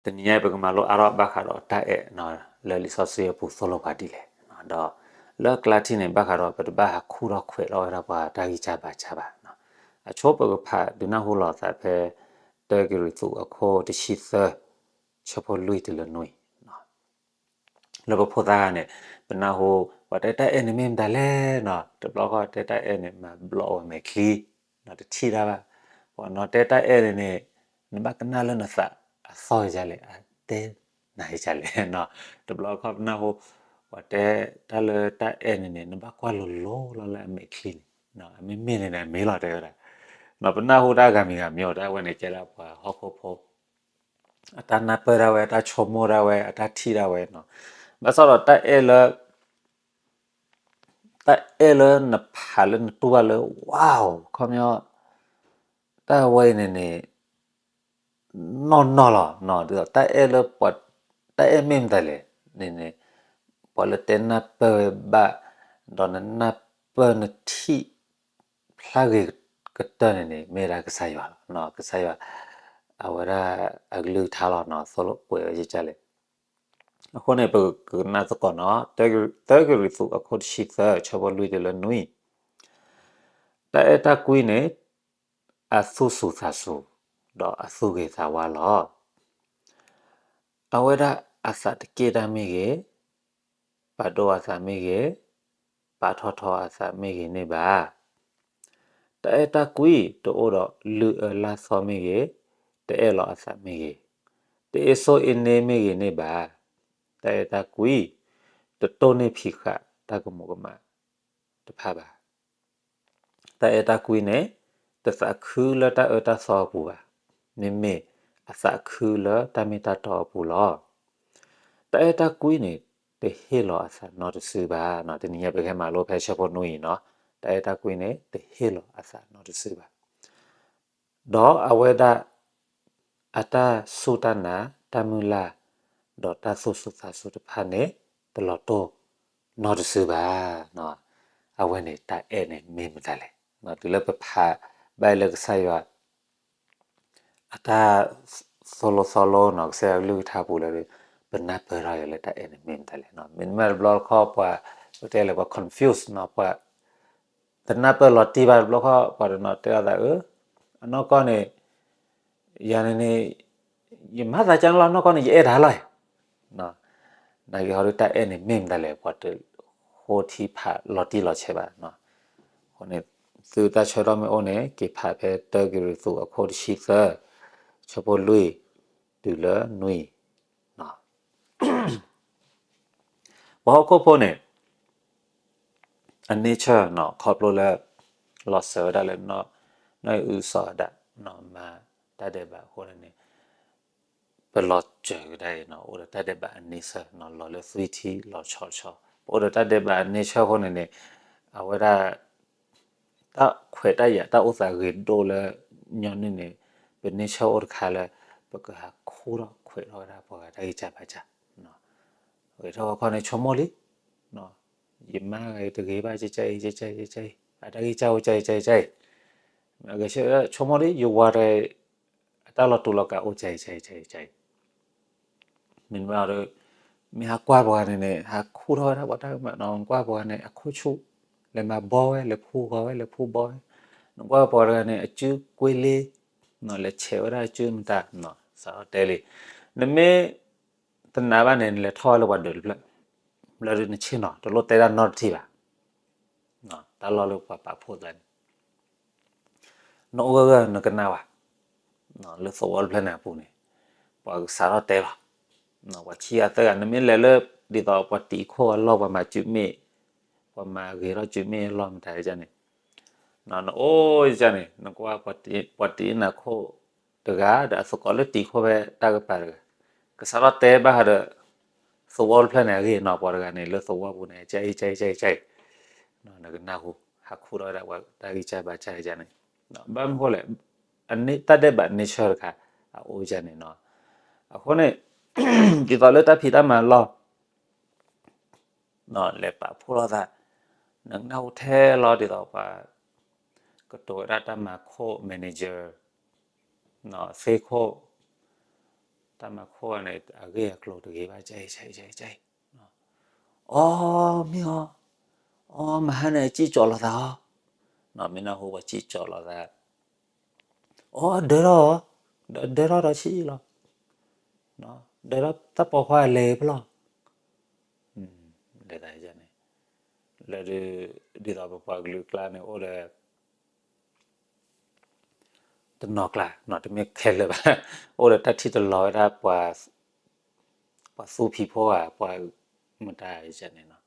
တနံၤညါပကမၤလိအါထီၣ်ဘၣ်ဃးဒီးတၢ်အဲၣ် လၢလံာ်စီဆှံအပူၤသိၣ်လိပှၤဒ်လဲၣ်, ဒီးလၢကျါထံၣ်န့ၣ် ဘၣ်ဃးဒီးပတဘၣ်ဟးခူၣ်ထီၣ်ခွဲးထီၣ်ဝဲဒၣ်ပှၤတၢ်ဂံၢ်စၢ်ဘါစၢ်ဘၣ်. အဆိပကဖးဒုးနၢ်ဟူလီၤသးဖဲ တၢကရံၣ်သူးအခိၣ်တဆံသၢ ဆၢဖိလွံၢ်တုၤလၢနွံ လၢပဖိသၣ်ဂၤန့ၣ် ပနၢ်ဟူ ပှၤတဲတၢ်အဲၣ်န့ၣ်မ့ၢ်မတၤလဲၣ်နီၤ, တဘျီဃီတဲတၢ်အဲၣ်န့ၣ် မၤဘျီၣ်ဝဲမဲာ်ချံ, တထံၣ်တၢ်ဘၣ်. ပှၤနီၤတဲတၢ်အဲၣ်န့ၣ်န့ၣ် နဘၣ်ကနၣ်လၢနသးအသီၣ်ယလဲၣ်, အတဲနၤယလဲၣ်နီၤ. တဘျီဃီပနၢ်ဟူ ပှၤတဲတၢ်လၢတၢ်အဲၣ်န့ၣ်န့ၣ် နဘၣ်ကွၢ်လိၤလိၤလီၤလၢအမဲာ်ချံန့ၣ်, အမ့မ့ၢ်န့ၣ်န့ၣ် အမ့ၢ်လီၤတဲဝဲဒၣ်. ပနၢ်ဟူတၢ်ဂၤမံၤဂၤမံၤအီၤ တၢ်ဝဲန့ၣ်ကဲဒၣ်ပှၤဟီၣ်ခိၣ်ဖိ အတၢ်နၢ်ပၢၢ်ဒၣ်ဝဲ, အတၢ်ဆိကမိၣ်ဒၣ်ဝဲ, အတၢ်ထံၣ်ဒၣ်ဝဲနီၤ. ဘၣ်ဆၣ်ဒီးတၢ်အဲၣ်လၢ တၢ်အဲၣ်လၢနဖးလၢနတူၢ်ဘၣ်လၢ wow ခီပညီ တၢ်ဝဲအံၤန့ၣ်န့ၣ် နီၢ်နီၢ်လီၤ. ဒ်သိးတၢ်အဲၣ်လၢပှၤ တၢ်အဲၣ်မ့ၢ်မတၤလဲၣ်န့ၣ်န့ၣ် ပှၤလၢတဲနၢ်ပၢၢ်ဝဲဘၣ်, ဒီးနနၢ်ပၢၢ်နထံၣ် ဖျါဂ့ၤကတၢၢ်န့ၣ်န့ၣ် မ့ၢ်ဒၣ်ကစၢ်ယွၤလီၤ. ကစၢ်ယွၤ အဝဲဒၣ်အကလုၢ်ကထါလီၤနီၤ, သိၣ်လိကွဲးဝဲယကလဲၣ်. အဃိန့ၣ် ပကကနၣ်သကိးနီၤ, တၢကရံၣ်သူးအခိၣ်တဆံသၢ ဆၢဖိလွံၢ်တုၤလၢနွံ, တၢ်အဲၣ်တၢ်ကွံန့ၣ် အသူၣ်စူၤသးစူၤ, ဒီးအသူၣ်ဂ့ၤသးဝါလီၤ. အဝဲဒၣ်အသးတက့ၢ်တၢ်မ့ၢ်ဂ့ၤ, ပာ်ဒိၣ်အသးမ့ၢ်ဂ့ၤ, ပာ်ထီၣ်ထီအသးမ့ၢ်ဂ့ၤန့ၣ်ဘၣ်. တၢ်အဲၣ်တၢ်ကွံတအိၣ်ဒီးလုၢ်အၢလၢ်သီမ့ၢ်ဂ့ၤ, တအဲၣ်လီၤအသးမ့ၢ်ဂ့ၤ, တအ့စိအ့န့မ့ၢ်ဂ့ၤန့ၣ်ဘၣ်. တၢ်အဲၣ်တၢ်ကွံ တတိၢ်န့ၢ်ဖံးဃာ်တၢ်ကမူးကမၣ်တဖၣ်ဘၣ်. တၢ်အဲၣ်တၢ်ကွံန့ၣ် တသးခုလၢတၢ်အၢတၢ်သီအပူၤဘၣ်, မ့မ့ၢ်အသးခုလၢတၢ်မ့ၢ်တၢ်တီအပူၤလီၤ. တၢ်အဲၣ်တၢ်ကွံန့ၣ် တဟ့ၣ်လီၤအသးနီတစုဘၣ်. တနံၤညါပကဟဲမၤလိဖဲဆၢဖိနွံအံၤနီၤ, တၢ်အဲၣ်တၢ်ကွံန့ၣ် တဟ့ၣ်လီၤအသးနီတစုဘၣ်. ဒီးအဝဲဒၣ် အတၢ်စူၢ်တၢ်နာ်, တၢ်မုၢ်လၢ်, ဒီးတၢ်သူၣ်စူၤသးစူၤတဖၣ်န့ၣ် တလီၤတိၢ်နီတစုဘၣ်. အဝဲန့ၣ်တၢ်အဲၣ်န့ၣ်မ့ၢ်မတၤလဲၣ်. တုၤလၢပဖးဘၣ်လၢကစၢ်ယွၤ အတၢ်သိၣ်လိသီလိနီၤ, ကစၢ်ယွၤကလုၢ်ကထါပူၤလၢ ပနၢ်ပၢၢ်ထီၣ်ယၤလၢတၢ်အဲၣ်န့ၣ်မ့ၢ်မတၤလဲၣ်. မ့တမ့ၢ်တဘျီတခီၣ်ပှၤ ပတဲလၢပှၤ confuse နီၤ, ပှၤ တနၢ်ပၢၢ်လီၤတံၢ်ဘၣ်တဘျီခီၣ် ပှၤတနီၤတဲအသးအၢ, အနီၢ်ကီၢ်န့ၣ် ယၤန့ၣ်န့ၣ် ယမၤသးကန့ၣ်လီၤ, အနီၢ်ကီၢ်န့ၣ် ယအဲၣ်တၢ်လီၤ. နာ်က့ဟီဒုးတၢ်အဲၣ်န့ၣ်မ့ၢ်မတၤလဲၣ်, ပှၤတဃိထံဖးလီၤတံၢ်လီၤဆဲးဘၣ်. အဃိန့ၣ် သုတၢ်ဆၢထီၣ်မ့ၢ်အိၣ်န့ၣ် က့ၤဖးဖဲတၢကရံၣ်သူးအခိၣ်တဆံသၢ ဆၢဖိလွံၢ်တုၤလၢနွံ. ပှၤဟီၣ်ခိၣ်ဖိန့ၣ် အ nature နီၤ, ခီဖျိလၢ လီၤစၢၤဝဲဒၣ်လၢ နီၢ်အုၣ်စီၤအၤဒၣ်နီၤ မၤတၢ်ဒဲးဘးအဃိန့ၣ်န့ၣ် ပလီၤစၢၤကဒါအံၤနီၤ အိၣ်ဒီးတၢ်ဒဲးဘးအ nature နီၤ, လီၤလၢသွံၣ်ထံလီၤဆီဆီ, ပအိၣ်ဒီးတၢ်ဒဲးဘးအ nature အဃိန့ၣ်န့ၣ် အဝဲဒၣ် တၢ်ခွဲးတၢ်ယာ်တၢ်အိၣ်သးဂ့ၤဒိၣ်လၢညီနုၢ်န့ၣ် ပ nature အိၣ်တခါလၢ ပကဟးခူၣ်ထီၣ်ခွဲးထီၣ်ဝဲဒၣ်ပှၤဂၤတၢ်ဂံၢ်စၢ်ဘါစၢ်, ဂဲၤထီၣ်ဝဲခီန့ၣ် ဆိကမိၣ်လံ ယမါဂၤအံၤတဂ့ၤဘၣ် ကကဲအံၤ ကကဲအံၤ ကကဲအံၤ အတၢ်ဂံၢ်စၢ်အိၣ်ကဲအံၤ ကကဲအံၤ ဂဲၤဆၢဆိကမိၣ်လံ ယဝၤတဂၤအံၤ အတၢ်လီၤတူာ်လီၤကာ်အိၣ်ကဲအံၤ ကကဲအံၤ ကကဲအံၤ မ့တမ့ၢ်ဒီး မ့ၢ်ဟးကွၢ်ပှၤဂၤန့ၣ်န့ၣ် ဟးခူၣ်ထီၣ်ဝဲဒၣ်ပှၤတၢ်ကမၣ်နီၤ, နကွၢ်ပှၤဂၤန့ၣ် အခိၣ်ဆူၣ် လဲၤမၤဘီဝဲ လဲၤဖှူဂီၤဝဲ လဲၤဖှူဘီဝဲ, နကွၢ်ပှၤတဂၤန့ၣ် အစုကွ့လ့ လဲၤဆဲးဝဲဒၣ်အစုမတၤ စးထီၣ်တဲလံ, နမ့ၢ်တနာ်ဘၣ်န့ၣ် နလဲၤထီၣ်ဝဲလၢပှၤဒၢးတဖျၢၣ် ဘျၢဒုးနဆ့ၣ်နီၤ တလိၣ်တဲတၢ်နီတထံၣ်ဘၣ် တၢ်လီၢ်လၢပှၤပာ်ဖှိၣ်သးန့ၣ် နအိၣ်ဂၢၢ်ဂၢၢ်နကနၣ်ဘၣ်, လၢသဝီတဖျၢၣ်န့ၣ်အပူၤန့ၣ် ပှၤကစးထီၣ်တဲလီၤ, ပှၤခံဂၤသၢဂၤ နမ့ၢ်လဲၤလၢ ဒ်သိးပှၤတံာ်ခိၣ်အလီၢ် ပှၤမၤစုမ့ၣ်, ပှၤမၤဂ့ၤထီၣ်စုမ့ၣ်အလီၢ်မတၤန့ၣ်, နအိၣ်န့ၣ် နကွၢ်ပှၤတံာ်နၤခိၣ်တဂၤ ဒီးအသကိးလၢတံာ်ခိၣ်ဖဲတၢ်ကပၤတဂၤ ကစးထီၣ်တဲဘၣ်ဃးဒီး သဝီတဖျၢၣ်န့ၣ်အဂ့ၢ်နီၤ, ပှၤတဂၤန့ၣ် လၢသဝီပူၤန့ၣ် ကဲအံၤ ကဲအံၤ ကဲအံၤ နကနၢ်ဟူ ဟးခူၣ်ထီၣ်ဝဲဒၣ်ပှၤတၢ်ဂံၢ်စၢ်ဘါစၢ်န့ၣ်, ဘၣ်မနုၤဃိလဲၣ်, တၢ်ဒဲးဘး nature တခါ အအိၣ်န့ၣ်နီၤ, အဃိန့ၣ် ဒ်သိးလၢတၢ်ဖံးတၢ်မၤလီၢ် လဲၤပာ်ဖှိၣ်လိာ်သး, နကနၢ်ဟူထဲလီၤဒ်သိးပှၤ ကတိၤဝဲဒၣ်တၢ်မၤခိၣ် manager သ့ၣ်ခိၣ် တၢ်မၤခိၣ်န့ၣ် အဂ့ၢ်အကျိၤတဂ့ၤဘၣ် ကၢအံၤ ကၢအံၤ ကၢအံၤ, အီ မ့ၢ်အီၤ, အီ မဟါန့ၣ် အစံၣ်ကၠီၤလိာ်သးအီၤ, မ့ၢ်နၢ်ဟူပှၤစံၣ်ကၠီၤလိာ်သး, အီ ဒၢထီၣ်, ဒၢထီၣ်ဒီးဆံးလီၤ, ဒၢထီၣ်တၢ်ပိာ်ခွါလဲၤဖဲလဲၣ် လဲၤသးန့ၣ်, လၢဒ်သိးပပှၤကလုာ်ကျါန့ၣ် အိၣ်ဒီး တနီၤကျါ တမ့ၢ်ခဲလၢာ်ဘၣ်, အိၣ်ဒီးတၢ်ထံၣ်တလီၤဝဲဒၣ် ပှၤသူဖံးဖိဧါ ပှၤမတၤန့ၣ်နီၤ,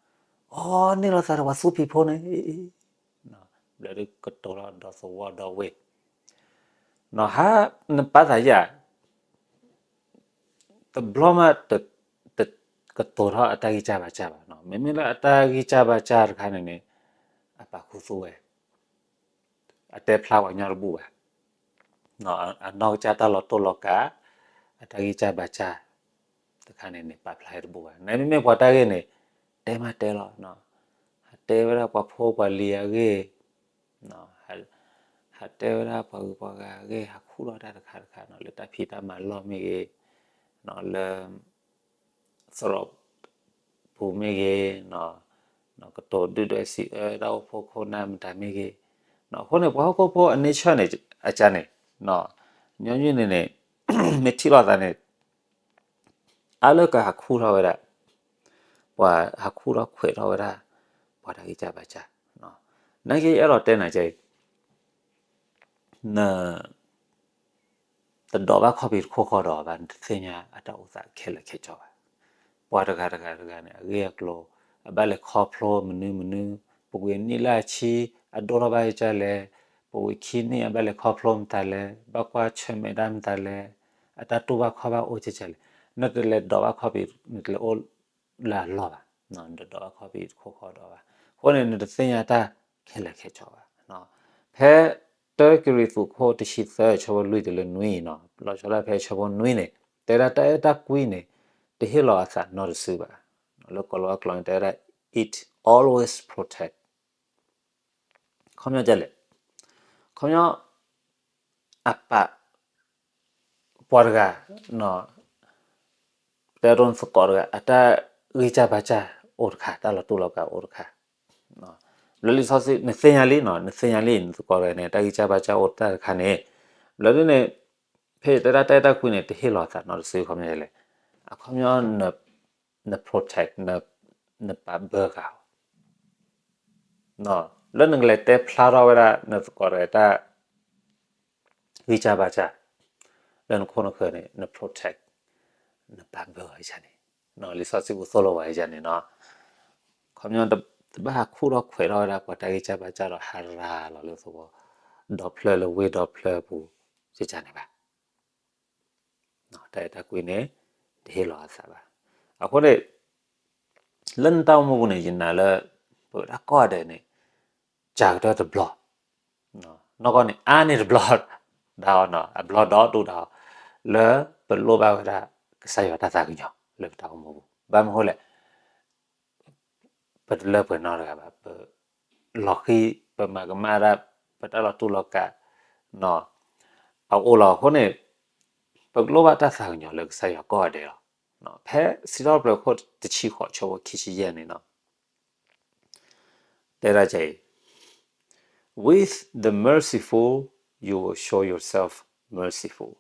အီ န့ၢ်လိာ်သးဒီးပှၤသူဖံးဖိန့ၣ်, ဘျီဒုးကတိၤထီၣ်ဒီးသဝီဒီဝ့ၢ်, နီၤ ဟါ နပာ်သးယၤ တဘျီမး တကတိၤထီၣ်အတၢ်ဂံၢ်စၢ်ဘါစၢ်ဘၣ်နီၤ, မ့မ့ၢ်လၢအတၢ်ဂံၢ်စၢ်ဘါစၢ်တခါန့ၣ်န့ၣ် အပာ်ခူသူဝဲ, အတဲဖျါပှၤကညီတဘူၣ်ဘၣ်, အနီၢ်ကစၢ်တၢ်လီၤတိၢ်လီၤကး အတၢ်ဂံၢ်စၢ်ဘါစၢ်တခါန့ၣ်န့ၣ် ပာ်ဖျါတဘူၣ်ဘၣ်, နမ့မ့ၢ်ပှၤတၢ်ဂ့ၢ်န့ၣ် တဲမးတဲလီၤ, ဟးတဲဝဲဒၣ်ပှၤဖိပှၤလံၤအဂ့ၢ် ဟးတဲဝဲဒၣ်ပှၤဂုၤပှၤဂၤအဂ့ၢ် ဟးခူၣ်ထီၣ်တၢ်တခါတခါနီၤ, လၢတၢ်ဖံးတၢ်မၤလီၢ်မ့ၢ်ဂ့ၤ, လၢ သရိာ်ပူၤမ့ၢ်ဂ့ၤ, ကတိၤဒုၣ်ဒွဲၣ်စံးအၢတၢ်အိၣ်ဖှိၣ်ခိၣ်နၢ်မတၤမ့ၢ်ဂ့ၤ, အဃိန့ၣ် ပှၤဟီၣ်ခိၣ်ဖိအ nature န့ၣ် အကါန့ၣ်, ညီနုၢ်န့ၣ်န့ၣ် မ့ၢ်ထံၣ်လိာ်သးန့ၣ် အါလၢကဟးခူၣ်ထီၣ်ဝဲဒၣ်, ပှၤဟးခူၣ်ထီၣ်ခွဲးထီၣ်ဝဲဒၣ် ပှၤတၢ်ဂံၢ်စၢ်ဘါစၢ်, နာ်က့ယအဲၣ်ဒိးတဲနၤကဲအံၤ, န တဒိးဘၣ်ခီၣ်ဖံးတခိၣ်ဃီဒီးဘၣ် နတသ့ၣ်ညါအတၢ်အိၣ်သးခဲလၢာ်ခဲဆ့ဘၣ်. ပှၤတဂၤတဂၤတဂၤန့ၣ် အဂ့ၢ်အကျိၤ အဘၣ်လဲၤခီဖျိမနုၤမနုၤ, ပဝံၤနံၣ်လၢအဆံ အဒိၣ်ထီၣ်ဘၣ်ကလဲၣ်, ပဝံၤခံနံၣ်အဘၣ်လဲၤခီဖျိမတၤလဲၣ်, ဘၣ်ကွၢ်ဆၢၣ်မဲာ်ဒၣ်မတၤလဲၣ်, အတၢ်တူၢ်ဘၣ်ခီၣ်ဘၣ်အိၣ်ကလဲၣ်, နတလဲၤဒိးဘၣ်ခီၣ်ဖံး နတလဲၤအိၣ်လၢအလီၢ်ဘၣ်, နတဒိးဘၣ်ခီၣ်ဖံးတခိၣ်ဃီဒီးဘၣ်. အဃိန့ၣ် နတသ့ၣ်ညါတၢ်ခဲလၢာ်ခဲဆ့ဘၣ်. ဖဲ တၢကရံၣ်သူးခိၣ်တဆံသၢ ဆၢဖိလွံၢ်တုၤလၢနွံနီၤ, လီၤဆီဒၣ်ဖဲဆၢဖိနွံန့ၣ် တဲဒၣ်တၢ်အဲၣ်တၢ်ကွံန့ၣ် တဟ့ၣ်လီၤအသးနီတစုဘၣ်. လၢကိၤလၤဝါကျိာ်န့ၣ် တဲဝဲဒၣ် it always protect. ခီပညီဒ်လဲၣ်, ခီပညီ အပာ် ပှၤတဂၤ တဲဒိနသကိးတဂၤ အတၢ်ဂံၢ်စၢ်ဘါစၢ်အိၣ်တခါ, တၢ်လီၤတူၢ်လီၤကးအိၣ်တခါ. လၢလံာ်စီဆှံ နသ့ၣ်ညါလံနီၤ, နသ့ၣ်ညါလံ နသကိးတဂၤန့ၣ် တၢ်ဂံၢ်စၢ်ဘါစၢ်အိၣ်တခါတခါန့ၣ်, ဘျီဒ်န့ၣ် ဖဲတဲဒၣ်တၢ်အဲၣ်တၢ်ကွံန့ၣ် တဟ့ၣ်လီၤအသးနီတစု ခီပညီဒ်လဲၣ်, အခီပညီ န protect နပာ်ဘၢဃာ်အီၤ လၢနကလဲၤတဲဖျါထီၣ်ဝဲဒၣ် နသကိးတဂၤတၢ် ဂံၢ်စၢ်ဘါစၢ် လၢနခိၣ်နဃၢၤန့ၣ် န protect နပာ်ဘၢအီၤန့ၣ်, လံာ်စီဆှံပူၤသိၣ်လိပှၤန့ၣ်နီၤ, ခီပညီ တဘၣ်ဟးခူၣ်ထီၣ်ခွဲးထီၣ်ဝဲဒၣ် ပှၤတၢ်ဂံၢ်စၢ်ဘါစၢ်ဒီးဟးရၤလီၤလၢသဝီ, ဒီဖျၢၣ်လၢဝ့ၢ်ဒီဖျၢၣ်ပူၤ ကန့ၣ်ဘၣ်. တၢ်အဲၣ်တၢ်ကွံန့ၣ် တဟ့ၣ်လီၤအသးဘၣ်. အဃိန့ၣ် လၢနတၢ်အိၣ်မူပူၤန့ၣ် ယနာ်လၢ ပဝဲဒၣ်ကိးဂၤဒဲးန့ၣ် စှၤကတၢၢ်တဘျီ, နီၢ်ကီၢ်န့ၣ် အါန့ၢ်တဘျီဒၣ်အီၤနီၤ, အဘျီဒီဒိၣ်ဒၣ်အီၤ, လၢပလိၣ်ဘၣ်ဝဲဒၣ် ကစၢ်ယွၤတၢ်သးကညီၤလၢပတၢ်အိၣ်မူပူၤ. ဘၣ်မနုၤဃိလဲၣ် ပတလၢပှဲၤနီတဂၤဘၣ်, ပလီၤဃံၤ ပမၤကမၣ်ဒၣ် ပတၢ်လီၤတူၢ်လီၤကး အအိၣ်လီၤ. အဃိန့ၣ် ပကလိၣ်ဘၣ်တၢ်သးကညီၤလၢကစၢ်ယွၤကိးဂၤဒဲးလီၤ. ဖဲစံးထီၣ်ပတြၢၤခိၣ်တဆံဃိး ဆၢဖိခံဆံယဲၢ်န့ၣ်နီၤ တဲဒၣ်ဒ်အံၤ, with the merciful you will show yourself merciful.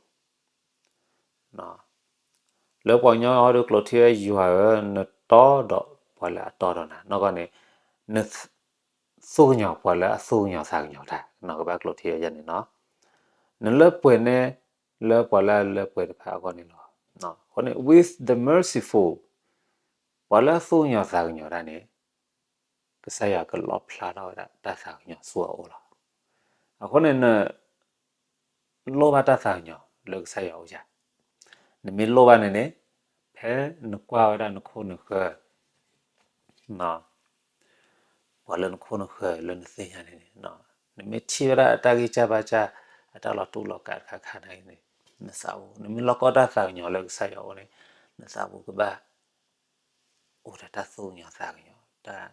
လၢပှၤကညီအံၤဒီးကျိာ်ထံဝဲ ယွၤဧၢ, နတီဒီးပှၤလၢအတီဒီးနၤ, နီၢ်ကီၢ်န့ၣ် နသူၣ်ကညီၤပှၤလၢအသူၣ်ကညီၤသးကညီၤတၢ်, ကဘၣ်ကျိာ်ထံဝဲယဲၢ်န့ၣ်နီၤ, နလၢပှဲၤနဲလၢပှၤလၢအလၢပှဲၤတဖၣ်အဂီၢ်န့ၣ်လီၤ. အဃိန့ၣ် with the merciful ပှၤလၢအသူၣ်ကညီၤသးကညီၤတၢ်န့ၣ် ကစၢ်ယွၤကလီၣ်ဖျါထီၣ်ဝဲဒၣ်တၢ်သးကညီၤဆူအအိၣ်လီၤ. အဃိန့ၣ် နလိၣ်ဘၣ်တၢ်သးကညီၤလၢကစၢ်ယွၤအအိၣ်ဧါ. နမ့ၢ်လိၣ်ဘၣ်န့ၣ်န့ၣ် ဖဲနကွၢ်ဝဲဒၣ်နခိၣ်နဃၢၤ ပှၤလၢနခိၣ်နဃၢၤလၢနသ့ၣ်ညါန့ၣ်န့ၣ် နမ့ၢ်ထံၣ်ဝဲဒၣ်အတၢ်ဂံၢ်စၢ်ဘါစၢ် အတၢ်လီၤတူၢ်လီၤကးတခါခါန့ၣ်န့ၣ် နသးပူၤ, နမ့ၢ်လီၢ်ကီၢ်တၢ်သးကညီၤလၢကစၢ်ယွၤအအိၣ်န့ၣ် နသးပူၤကဘၣ် အိၣ်ဒီးတၢ်သူၣ်ကညီၤသးကညီၤ တၢ်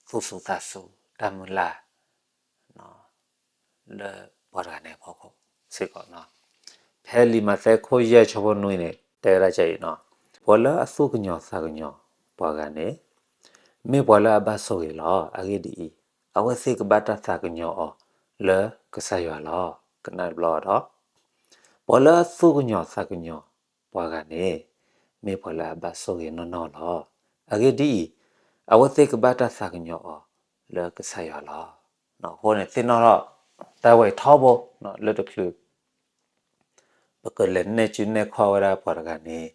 သူၣ်စူၤသးစူၤ တၢ်မုၢ်လၢ် လၢပှၤတဂၤန့ၣ်အဖီခိၣ်စ့ၢ်ကီးနီၤ. ဖဲလံာ်မးသဲခိၣ်ယဲၢ်ဆၢဖိနွံန့ၣ် တဲဝဲဒၣ်အံၤ, ပှၤလၢအသူၣ်ကညီၤသးကညီၤပှၤဂၤန့ၣ် မ့ၢ်ပှၤလၢအဘၣ်ဆိၣ်ဂ့ၤလီၤ. အဂ့ၢ်ဒ်အံၤ, အဝဲသ့ၣ်ကဘၣ်တၢ်သးကညီၤအီၤလၢကစၢ်ယွၤလီၤ. ကနၣ်တဘျီဒီး, ပှၤလၢအသူၣ်ကညီၤသးကညီၤပှၤဂၤန့ၣ် မ့ၢ်ပှၤလၢအဘၣ်ဆိၣ်ဂ့ၤနီၢ်နီၢ်လီၤ. အဂ့ၢ်ဒ်အံၤ, အဝဲသ့ၣ်ကဘၣ်တၢ်သးကညီၤအီၤလၢကစၢ်ယွၤလီၤ. အဃိန့ၣ် သ့ၣ်နီၣ်ထီၣ်တၢ်ဝဲအံၤထီဘိလၢတချုး ပကလဲၤနဲၣ်စုနဲၣ်ခီၣ်ဝဲဒၣ်ပှၤတဂၤန့ၣ်,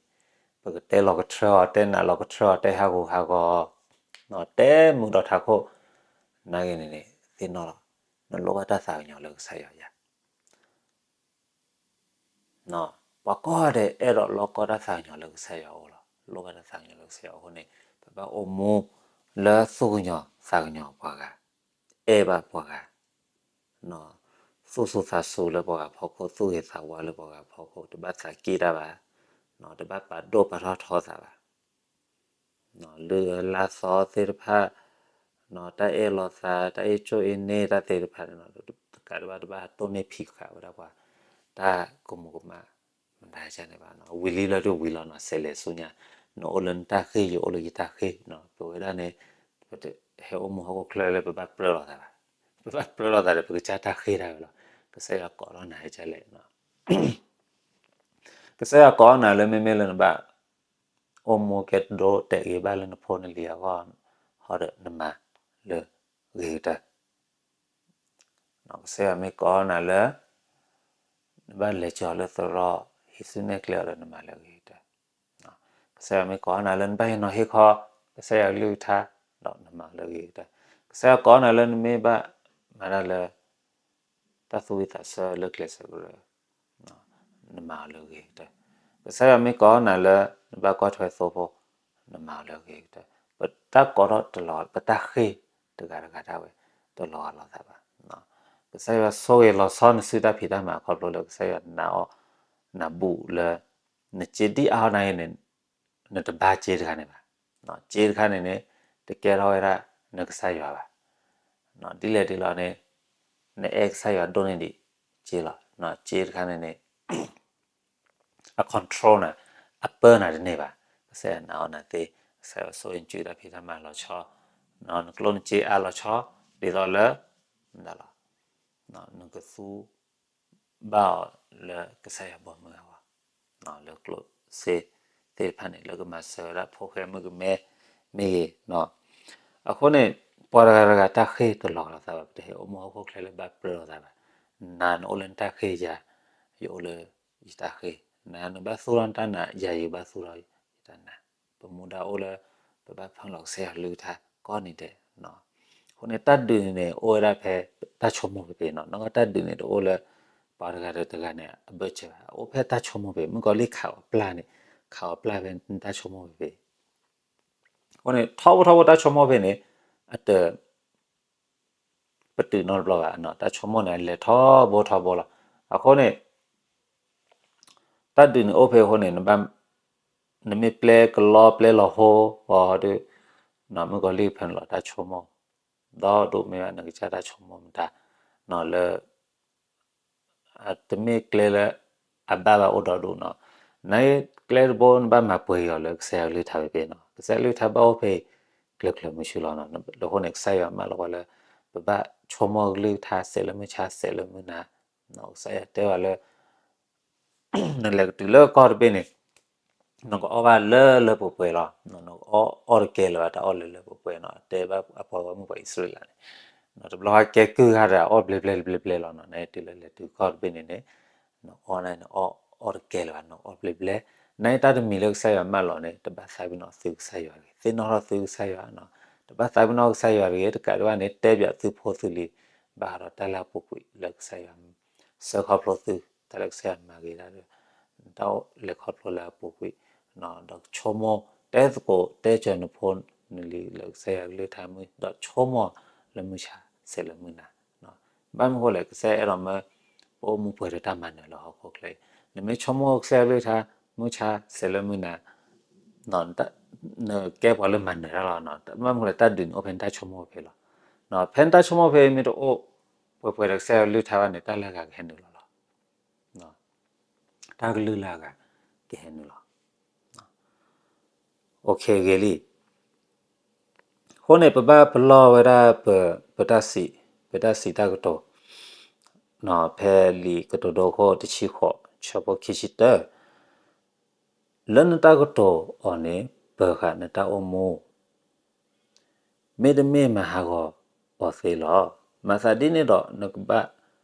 ပကတဲလီၤကထြၢအီၤ, တဲနးလီၤကထြၢအီၤ, တဲဟးဂူာ်ဟးဂီၤအီၤ, တဲမုာ်ဒီးထးခိၣ်, နာ်က့န့ၣ်န့ၣ် သ့ၣ်နီၣ်လီၤ, နလိၣ်ဘၣ်တၢ်သးကညီၤလၢကစၢ်ယွၤယၤ ပှၤကိးဂၤဒဲးအဲၣ်ဒိးလိၣ်ကီတၢ်သးကညီၤလၢကစၢ်ယွၤအအိၣ်လီၤ. လိၣ်ဘၣ်တၢ်သးကညီၤလၢကစၢ်ယွၤအဃိန့ၣ်, ပဘၣ်အိၣ်မူလၢသူၣ်ကညီၤသးကညီၤပှၤဂၤ, အဲၣ်ဘၣ်ပှၤဂၤ, သူၣ်စူၤသးစူၤလၢပှၤဂၤဖီခိၣ်, သူၣ်ဂ့ၤသးဝါလၢပှၤဂၤဖီခိၣ်, တဘၣ်သးက့ၣ်တၢ်ဘၣ်, တဘၣ်ပာ်ဒိၣ်ပာ်ထီၣ်ထီသးဘၣ် လုၢ်အလၢ်သီသ့ၣ်တဖၣ်, တၢ်အဲၣ်လီၤသး, တၢ်အ့ၣ်ကၠိၣ်အ့ၣ်န့ၢ်တၢ်သ့ၣ်တဖၣ်န့ၣ်, တကးဒံးဘၣ် တဘၣ်တိၢ်နီၣ်ဖံးဃာ်ဝဲဒၣ်ပှၤ, တၢ်ကမူၤကမၣ်, မတၤဒ်န့ၣ်ဘၣ်, ဝံၤလံလၢတဝံၤလီၤနီၤ, စဲးလဲၤဆူညါ, နအိၣ်လၢနတၢ်ဃ့ၢ်, ယအိၣ်လၢယတၢ်ဃ့ၢ်, ပဝဲဒၣ်န့ၣ်, ပတဟဲအိၣ်မူဟီၣ်ခိၣ်ချၢလၢပဘၣ်ပြၢလိာ်သးဘၣ်, ပဘၣ်ပြၢလိာ်သးဒီး ပကစၢ်တၢ်ဃ့ၢ်တၢ်ဝဲလီၤ. ကစၢ်ယွၤကိးထီၣ်နၤဟဲကလဲၣ် ကစၢ်ယွၤကိးနၤလၢမ့မ့ၢ်လၢနဘၣ် အိၣ်မူကဲဒိတဲာ်ဂ့ၤဘၣ်လၢနဖိနလံၤအဂီၢ်, ဟီဒီးနမၤလၢဂ့ၤကတၢၢ်, ကစၢ်ယွၤမ့ၢ်ကိးနၤလၢ နဘၣ်လဲၤကီၤလၢသရီ, ဟံးစုနဲၣ်ကျဲအီၤဒီးနမၤလၢဂ့ၤကတၢၢ်, ကစၢ်ယွၤမ့ၢ်ကိးနၤလၢနဘၣ်ဟ့ၣ်နီၤဟ့ၣ်ခီ ကစၢ်ယွၤကလုၢ်ကထါ, ဒီးနမၤလၢဂ့ၤကတၢၢ်, ကစၢ်ယွၤကိးနၤလၢနမ့ၢ်ဘၣ်မၤတၢ်လၢ တၢ်သူၣ်ဝံၣ်သးဆၢလၢကျဲးစၢးကရၢ, နမၤအီၤလၢဂ့ၤကတၢၢ်, ကစၢ်ယွၤမ့ၢ်ကိးနၤလၢ နဘၣ်ကွၢ်ထွဲသိဖိ, နမၤအီၤလၢဂ့ၤကတၢၢ်, ပတၢ်ကိးထီၣ်တလီၤ, ပတၢ်ဃ့ၢ်တဂၤတဂၤဒၣ်ဝဲ တလီၤဂာ်လိာ်သးဘၣ်, ကစၢ်ယွၤဆိၣ်ဂ့ၤလီၤဆီနစုတၢ်ဖံးတၢ်မၤခီဖျိလၢကစၢ်ယွၤနးအီၣ်နဘူးလၢ နစ့ဒ်အါထီၣ်နၤအံၤန့ၣ် နတဘါစ့တခါန့ၣ်ဘၣ်, စ့တခါန့ၣ်န့ၣ် တကဲထီၣ်ဝဲဒၣ်နကစၢ်ယွၤဘၣ်, ဒ်လဲၣ်ဒ်လဲၣ်န့ၣ် နအဲၣ်ကစၢ်ယွၤဒိၣ်န့ၢ်ဒံးစ့လီၤ, စ့တခါန့ၣ်န့ၣ် အ control နၤ, အပၢနၤတန့ၢ်ဘၣ်, ကစၢ်ယွၤနးအီၣ်နၤသ့, ကစၢ်ယွၤဆိၣ်ဂ့ၤနစုတၢ်ဖံးတၢ်မၤလီၤဆီ, နကျိၣ်နစ့အါလီၤဆီ, ဒ်သိးလၢ မတၤလီၤ, နကသူ ဘၣ်အီၤလၢကစၢ်ယွၤဘီမုၢ်အဂီၢ်, လၢကျိၣ်စ့သ့ၣ်တဖၣ်န့ၣ် လၢကမၤစၢၤဝဲဒၣ်ဖိၣ်ဃဲမုၣ်ကမဲမ့ၢ်ဂ့ၤ, အဃိန့ၣ် ပှၤတဂၤတဂၤတၢ်ဃ့ၢ်တလီၤလိာ်သးဘၣ်, ပတဟဲအိၣ်မူဟီၣ်ခိၣ်ချၢလၢဘၣ်ပြၢလိာ်သးဘၣ်, နၤနအိၣ်လၢနတၢ်ဃ့ၢ်ယၤ, ယအိၣ်လၢယတၢ်ဃ့ၢ်, နၤနဘၣ်သူၣ်ထီၣ်နတၢ်နာ်, ယၤယဘၣ်သူၣ်ထီၣ်ယတၢ်နာ်, ပမူဒါအိၣ်လၢ ပဘၣ်ဖၢလီၤကစၢ်ယွၤကလုၢ်ကထါကိးနံၤဒဲး အဃိန့ၣ် တၢ်ဒုးန့ၣ်န့ၣ် အိၣ်ဝဲဒၣ်ဖဲတၢ်ဆိကမိၣ်ဖဲဖဲနီၤ, နကတၢ်ဒုးန့ၣ်တအိၣ်လၢ ပှၤတဂၤဒီးတဂၤန့ၣ် အဘၢၣ်စၢၤဘၣ်, အအိၣ်ဖဲတၢ်ဆိကမိၣ်ဖဲ, မုၣ်ကီၤလံၢ်ခးအီၤပျၢ်န့ၣ်, ခးအီၤပျၢ်ဖဲတၢ်ဆိကမိၣ်ဖဲဖဲ, အဃိန့ၣ် ထီဘိထီဘိတၢ်ဆိကမိၣ်ဖဲန့ၣ် အတ ပတုာ်နီတဘျီဘၣ်, တၢ်ဆိကမိၣ်န့ၣ် အလဲၤထီဘိထီဘိလီၤ. အဃိန့ၣ် တၢ်ဒုးန့ၣ်အိၣ်ဖဲအဃိန့ၣ် နဘၣ်, နမ့ၢ်ပျဲကလီပျဲလီၤဟိအီၤဒီး မုၣ်ကီၤလံၢ်ဖၢနုာ်လီၤတၢ်ဆိကမိၣ် ဒီဒူၣ်မ့ၢ်ဘၣ် နကစၢ်တၢ်ဆိကမိၣ်မတၤ လၢ တမ့ၢ်ကျဲလၢအဘၣ်ဘၣ်အိၣ်ဒီဒူၣ်နီၤ. နကျဲတဘိ နဘၣ်မၤပှဲၤက့ၤအီၤလၢကစၢ်ယွၤကလုၢ်ကထါဖဲဖဲနီၤ. ကစၢ်ယွၤကလုၢ်ကထါဘၣ်အိၣ်ဖဲ ကျၢၤကျၢၤမုဆူလီၤနီၤ. အဃိန့ၣ် ကစၢ်ယွၤမၢလီၤပှၤလၢ ပဘၣ်ဆိကမိၣ်ကလုၢ်ကထါ စဲးလၢမုၢ်ဆါ စဲးလၢမုၢ်နၤ. ကစၢ်ယွၤတဲပှၤလၢ နလဲၤကတုၤလၢကီၢ်တဘ့ၣ်န့ၣ် နကအီၣ်ဘၣ်လၢလၢပှဲၤပှဲၤလီၤ. နကအီၣ်အီၣ်တကဲလၢၤဘၣ် တၢ်အီၣ်လၢလၢပှဲၤပှဲၤနီၤ. တဲဘၣ်အပှၤဂီၢ်မုၢ်ပှၤအံၣ်စရ့လးန့ၣ် တဘျီဃီကဲကုၢ်ဃာ်ဒီးအီၣ်ဘျဲဘျဲတဘျဲဘျဲလီၤနီၤ. နတုၤလၢလဲၤတုၤကီၢ်တဘ့ၣ်န့ၣ်န့ၣ် နအီၣ်န့ၣ် နအီၣ်အီၣ်တကဲလၢၤဘၣ် နအီၣ်ဘျဲဘျဲ. နတၢ်တမံၤလၢကစၢ်ယွၤမၢလီၤန့ၣ် တဘၣ်သးပ့ၤနီၣ်သုကစၢ်ယွၤတဂ့ၤ. သ့ၣ်နီၣ်ထီၣ်သုကစၢ်ယွၤနီၤ. တဘၣ်သးပ့ၤနီၣ်ကစၢ်ယွၤတဂ့ၤ. တကးဒံးဘၣ်န့ၣ် တဲပၠးသုဖိသုလံၤ ဘၣ်ဃးဒီးတၢ်လၢအပူၤကွံာ်လၢကစၢ်ယွၤ စၢခီဖျိသု တၢ်လၢကစၢ်ယွၤမၤဂ့ၤတၢ်ဒီး တၢ်အိၣ်လဲၤခီဖျိလၢအပူၤကွံာ် ဒီးဆိကမိၣ် တဲသကိးတဲစၢၤနဖိနလံၤလၢကစၢ်ယွၤကလုၢ်ကထါမုၢ် ဒီးဆိကမိၣ်လၢမုၢ်ဆါ စဲးလၢမုၢ်နၤ. ဘၣ်မနုၤဃိလဲၣ် ကစၢ်ယွၤအဲၣ်ဒိးမၢ ပအိၣ်မူပှဲၤဒီးတၢ်မၤနၢၤလၢဟီၣ်ခိၣ်ချၢအံၤ. နမ့ၢ်ဆိကမိၣ်ကစၢ်ယွၤကလုၢ်ကထါ မုၢ်ဆါ စဲးလၢမုၢ်နၤ နကဲပှၤလၢမၤနၢၤတၢ်လီၤ. ဘၣ်မနုၤဃိလဲၣ် တၢ်ဒုးန့ၣ်အိၣ်ဖဲနတၢ်ဆိကမိၣ်ဖဲလီၤ. ဖဲနတၢ်ဆိကမိၣ်ဖဲမ့ၢ်တအိၣ်ပှဲၤပှဲၤဒီးကစၢ်ယွၤကလုၢ်ကထါဘၣ်န့ၣ် တၢ်လၢအဂၤကဟဲနုာ်လီၤလီၤ. တၢ်ကလုၢ်လၢအဂၤကဟဲနုာ်လီၤ. ဂ့ၤလံ. အဃိန့ၣ် ပဘၣ်ပလီၢ်ဝဲဒၣ် ပတၢ်စံး, ပတၢ်စံးတၢ်ကတိၤ, ဖဲလံာ်ကတိၤဒိအခိၣ်တဆံဃိး ဆၢဖိခံဆံတၢ, လၢနတၢ်ကတိၤအီၤန့ၣ် ပၢၤဃာ်နတၢ်အိၣ်မူ မ့တမ့ၢ်မၤဟးဂီၤအီၤသ့လီၤ. မၤသးဒ်န့ၣ်ဒီး နကဘၣ်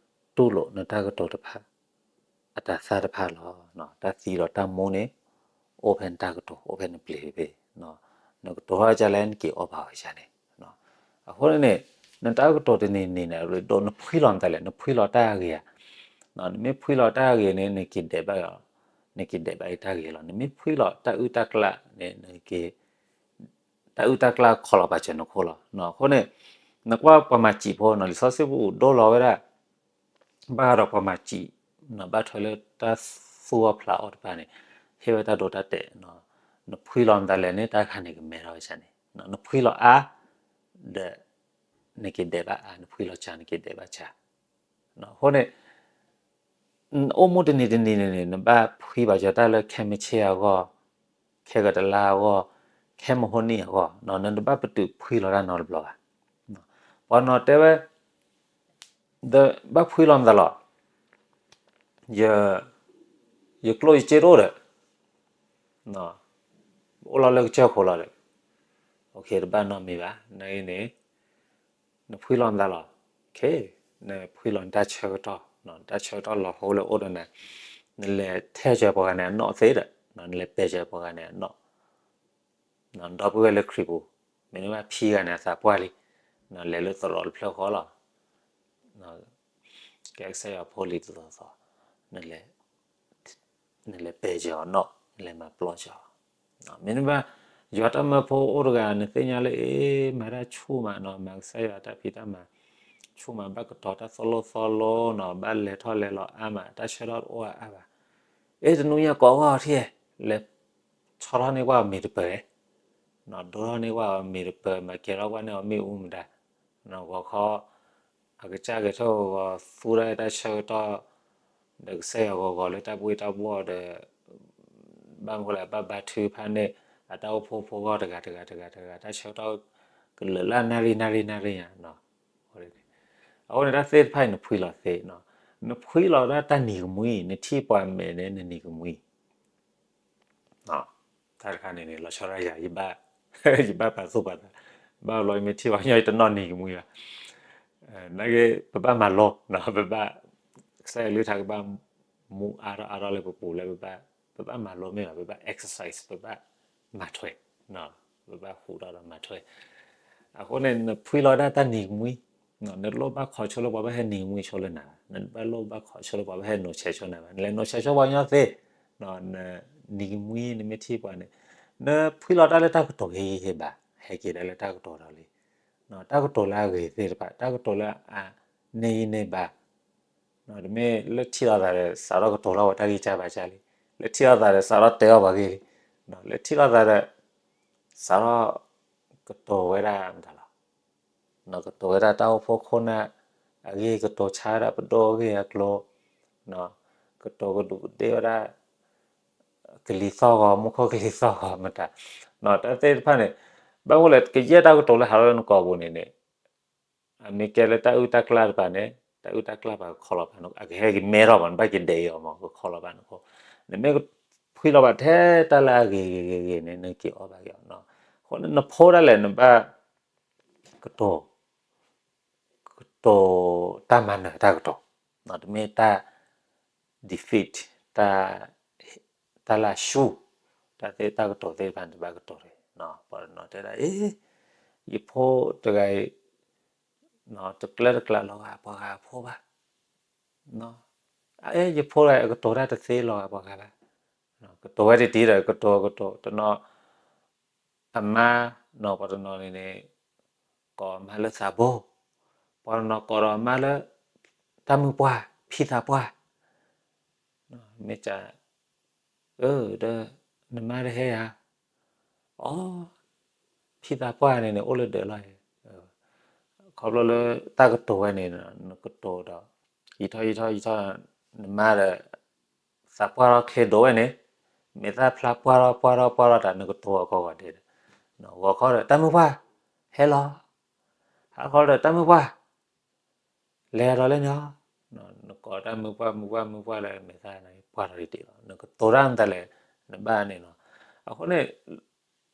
တူၢ်လိာ်နတၢ်ကတိၤတဖၣ် အတၤသၣ်တဖၣ်လီၤ. တၢ်သံဒီးတၢ်မူန့ၣ် အိၣ်ဖဲနတၢ်ကတိၤ, အိၣ်ဖဲနပျ့ၤဖဲ, နကတိၤထီၣ်ကလဲၣ် နက့ၤအီၣ်ဘၣ်ဝဲဒၣ်န့ၣ်. အဃိန့ၣ် နတၢ်ကတိၤတနံၤနံၤန့ၣ် ဒ်နဖှံလီၤမတၤလဲၣ်, နဖှံလီၤတၢ်အဂ့ၤဧါ. နမ့ၢ်ဖှံလီၤတၢ်အဂ့ၤန့ၣ် နက့ၤဒဲးဘၣ်, နက့ၤဒဲးဘၣ်အတၢ်ဂ့ၤလီၤ. နမ့ၢ်ဖှံလီၤတၢ်အုၣ်တၢ်ကျၣ်န့ၣ် နက့ၤ တၢ်အုၣ်တၢ်ကျၣ်ခီလီၤပာ်စၢၤနခိၣ်လီၤ. အဃိန့ၣ် နကွၢ်ပှၤမၤစံာ်ဖိနီၤ, လံာ်စီဆှံပူၤဒိလီၤဝဲဒၣ် ဘၣ်ဃးဒီးပှၤမၤစံာ်, ဘၣ်ထွဲလၢတၢ်သူအီၣ်ဖျးအီၣ်တဖၣ်န့ၣ် ဟ့ၣ်ဝဲတၢ်ဒိတၢ်တဲာ်, နဖှံလီၤမတၤလဲၣ်န့ၣ် တၢ်တခါန့ၣ်ကမဲထီၣ်ဝဲဒၣ်န့ၣ်, နဖှံလီၤအါ ဒီး နက့ၤဒဲးဘၣ်အါ, နဖှံလီၤစှၤ နက့ၤဒဲးဘၣ်စှၤ. အဃိန့ၣ် အိၣ်မူတနံၤတနံၤန့ၣ်န့ၣ် နဘၣ်ဖှံဘၣ်စၢၤတၢ်လၢခဲမုၢ်ဆ့ၣ်အဂီၢ်, ခဲကတလါအဂီၢ်, ခဲမုၢ်ဟိနံၣ်အဂီၢ်, နတဘၣ်ပတုာ်ဖှံလီၤတၢ်နီတဘျီဘၣ်. ပှၤနီၤတဲဝဲ ဒီးဘၣ်ဖှံလီၤမတၤလီၤ, ယကျိၣ်ယစ့တအိၣ်ဒီး အိၣ်လီၤလၢကစၢၢ်ခိၣ်လီၤဒီး, တဘၣ်နီတမံၤဘၣ်. နအံၤန့ၣ် နဖှံလီၤမတၤလီၤ, နဖှံလီၤနတၢ်ဆၢကတီၢ်, နတၢ်ဆၢကတီၢ်လီၤဟိလၢအိၣ်ဒီးနၤ, နလဲၤထဲစၢၤပှၤဂၤန့ၣ်အနီၣ်သ့ဒီး နလဲၤပဲာ်စၢၤပှၤဂၤန့ၣ်အနီၣ် ဒီပုၢ်ဝဲၢ်လၢခရံာ်ပူၤ, မ့ၢ်နဘၣ်ဖံဂၤန့ၣ် အသးပှၢ်လံ, နလဲၤလၢသရိာ်တဖျၢၣ်ဃီလီၤ, ကဲကစၢ်ယွၤဖိလံၤတသီသီ, နလဲၤပဲာ်စၢၤအီၤနီၣ်, နလဲၤမၤပျီစၢၤအီၤ. မ့ၢ်နဘၣ် ယွၤတၢ်မၢဖိအိၣ်တဂၤ နသ့ၣ်ညါလၢအ့ မၤတၢ်ဆူၣ်မးနီၤ, မၤကစၢ်ယွၤတၢ်ဖံးတၢ်မၤ ဆူၣ်မး, ဘၣ်ကတီၤတၢ်သိၣ်လိသီလိနီၤ, ဘၣ်လဲၤထီၣ်လဲၤလီၤအါမး, တၢ်ဆၢထီၣ်တအိၣ်အါဘၣ်. အ့ တနွံညါကိးကွၢ်အီၤထံၣ်, လဲၤဆီထီၣ်န့ၢ်ကွၢ်အီၤမ့ၤတပၢၤ, ဒိထီၣ်န့ၢ်ကွၢ်အီၤမ့ၤတပၢၤ, မၤကဲထီၣ်ကွၢ်န့ၢ်အီၤမ့ၣ်အူမတၤ, ဂီၤခီ အကစၢ်ဂဲၤထီၣ်ဂီၤဂီၤ သူတၢ်အဲၣ်တၢ်ဆၢကတီၢ် ဒီးကစၢ်ယွၤဂီၤဂီၤလၢတၢ်ဘှ့ၣ်တၢ်ဘှီၣ်ဒီး ဘၣ်မနုၤလဲၣ် ဘၣ်ဘါထုကဖၣ်န့ၣ် အတၢ်အိၣ်ဖှိၣ်ဖိဂီၢ်တဂၤတဂၤတဂၤတဂၤ တၢ်ဆၢကတီၢ်ကလၢာ်လၢနၣ်ရံၣ်နၣ်ရံၣ်နၣ်ရံၣ်ညါ. အဃိန့ၣ်တၢ်သ့ၣ်တဖၣ်အံၤ နဖှံလီၤသ့, နဖှံလီၤဒၣ်တၢ်နံၤကမှံ, နထံၣ်ပှၤမဲာ်န့ၣ် နနံၤကမှံ တၢ်တခါန့ၣ်န့ၣ် လီၤဆီဒၣ်ယၤ, ယဘၣ်ပာ်သူၣ်ပာ်သး, ဘၣ်ဘျီယမ့ၢ်ထံၣ်ပှၤကညီ ယတနီၣ်နံၤကမှံဘၣ်. နာ်က့ ပဘၣ်မၤလိ, ပဘၣ်, ကစၢ်ယွၤကလုၢ်ကထါကဘၣ်မူအါထီၣ်အါထီၣ်လၢပပူၤလၢပဘၣ်, ပဘၣ်မၤလိမ့ၢ်ဘၣ်, ပဘၣ် exercise, ပဘၣ်မၤထွဲ, ပဘၣ်ဟူးထီၣ်ဒီးမၤထွဲ. အဃိန့ၣ် နဖှံလီၤဒၣ်တၢ်နံၤကမှံ, နတလိၣ်ဘၣ်ခိးဆိလၢပှၤဘၣ်ဟဲနံၤကမှံဆိလၢနၤဘၣ်, နတဘၣ်လိၣ်ဘၣ်ခိးဆိလၢပှၤဘၣ်ဟဲနိးဆဲးဆိနၤဘၣ်, နလဲၤနိးဆဲးဆိပှၤကညီသ့, နံၤကမှံ နမ့ၢ်ထံၣ်ပှၤန့ၣ်, နဖှံလီၤတၢ်လၢတၢ်ကတိၤဟ့ဟ့ဟ့ဘၣ်, ဟဲက့ၤဒၣ်လၢတၢ်ကတိၤဒီးလံ တၢ်ကတိၤလၢအဂ့ၤသ့ၣ်တဖၣ်, တၢ်ကတိၤလၢအန့ၢ်ဂံၢ်န့ၢ်ဘါ, တမ့ၢ်လၢထံၣ်လိာ်သးဒီး စးထီၣ်ကတိၤလီၤဝဲတၢ်ဂံၢ်စၢ်ဘါစၢ်လံ, လၢထံၣ်လိာ်သးဒီး စးထီၣ်တဲအီၣ်ပှၤဂ့ၢ်လံ, လၢထံၣ်လိာ်သးဒီး စးထီၣ်ကတိၤဝဲဒၣ်မတၤလီၤ, ကတိၤဝဲဒၣ်တၢ်အိၣ်ဖှိၣ်ခိၣ်နၢ်အဂ့ၢ်, ကတိၤဆါဝဲဒၣ်ပဒိၣ်အဂ့ၢ်အကျိၤ, ကတိၤကဒူးကဒ့ၣ်ဝဲဒၣ် ကလံၤသီၣ်ဂီၤ, မူခိၣ်ကလံၤသီၣ်ဂီၤမတၤ, တၢ်သ့ၣ်တဖၣ်န့ၣ်, ဘၣ်မနုၤလဲၣ် ကယဲၢ်တၢ်ကတိၤလၢဟးထီၣ်လၢနကိာ်ပူၤန့ၣ်န့ၣ်, အမ့ၢ်ကဲလၢတၢ်အုၣ်တၢ်ကျၣ်တဖၣ်န့ၣ်, တၢ်အုၣ်တၢ်ကျၣ်ပှၤကခီလီၤပှၤ, အကဟဲက့ၤမဲထီၣ်မး, နဘၣ်က့ၤဒဲးအီၤမး, ကခီလီၤပှၤနခိၣ်, နမ့ၢ်ဖှံလီၤဘၣ်ထဲတၢ်လၢအဂ့ၤဂ့ၤဂ့ၤဂ့ၤန့ၣ် နက့ၤအီၣ်ဘၣ်က့ၤအီၤ, အဃိန့ၣ် နဖိဒၣ်လဲာ် နဘၣ် ကတိၤ, ကတိၤတၢ်မၤနၢၤတၢ်ကတိၤ, တမ့ၢ်တၢ် defeat, တၢ်လၢအဆူၣ်, တၢ်သ့ၣ်တၢ်ကတိၤသ့ၣ်တဖၣ်န့ၣ် တဘၣ်ကတိၤတဂ့ၤ, ပှၤတနီၤတဲဒၣ် အ့ ယဖိတဂၤအံၤ တကျၢတကျးလီၤဂာ်ပှၤဂၤအဖိဘၣ်, အဲ ယဖိတဂၤအံၤ အကတိၤတၢ်တသ့လီၤဂာ်ပှၤဂၤဘၣ်, ကတိၤဝဲတတံၤဒီး ကတိၤကတိၤတနီၤ အမါနီၤ, ပှၤတနီၤန့ၣ်န့ၣ် ကိးအမါလၢသးဘိ, ပှၤတနီၤကိးဒီးအမါလၢ တၢ်မုၢ်ပှၢ်, ဖံသးပှၢ်, မ့ၢ်က အၢ ဒီး နမါတဟဲဧါ, အိ ဖံသးပှၢ်န့ၣ်န့ၣ် အိၣ်လၢဒၢးလီၤ, ခီဖျိလၢတၢ်ကတိၤဝဲန့ၣ် နကတိၤဒီး ယံာ်ထီၣ်ယံာ်ထီၣ်ယံာ်ထီၣ် နမါဒီး သးပှၢ်ထီၣ်ချ့ဒိးဝဲန့ၣ်, မဲာ်သၣ်ဖျါပှၢ်ထီၣ်ပှၢ်ထီၣ်ပှၢ်ထီၣ်တၢ် နကတိၤအီၤကိးဂီၤဒဲးဒီး, ဂီၤခီဒီး တၢ်မုၢ်ပှၢ်, ဟဲလီၤ, ဟါခီဒီး တၢ်မုၢ်ပှၢ်, လဲၤဒီးလၢန့ၣ်လီၤ. နကိးတၢ်မုၢ်ပှၢ် မုၢ်ပှၢ် မုၢ်ပှၢ်လၢမဲာ်သၣ်န့ၣ် ပှၢ်ထီၣ်တ့ၢ်လီၤ. နကတိၤတၢ်မတၤလဲၣ်, နဘၣ်န့ၣ်လီၤ. အဃိန့ၣ်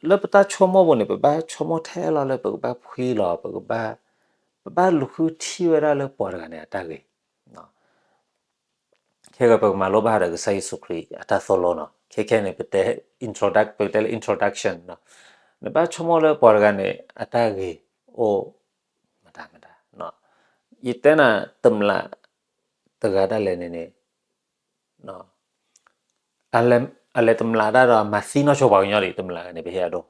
လၢပတၢ်ဆိကမိၣ်ပူၤန့ၣ် ပဘၣ်ဆိကမိၣ်ထဲလီၤလၢပကဘၣ်ဖှံလီၤ, ပကဘၣ်, ပဘၣ်လူၤဃုထံၣ်ဝဲဒၣ်လၢပှၤတဂၤန့ၣ်အတၢ်ဂ့ၤ ခဲကပကမၤလိဘၣ်ဒီးကစၢ်ယ့ၣ်ၡူးခရံာ်အတၢ်သိၣ်လိနီၤ. ခဲခဲန့ၣ် ပတဲ, introduct, ပတဲလၢ introduction နီၤ. နဘၣ်ဆိကမိၣ်လၢပှၤတဂၤန့ၣ် အတၢ်ဂ့ၤအိၣ်မတၤမတၤ. ယတဲနၤ တမျးတဂၤဒၣ်လဲာ်န့ၣ်န့ၣ် အလဲၤတမျးတၢ်ဒီး မၤသံနီၢ်ဆိပှၤကညီဒံး တမျးဂၤန့ၣ် ပဟ့ၣ်အဒိၣ်,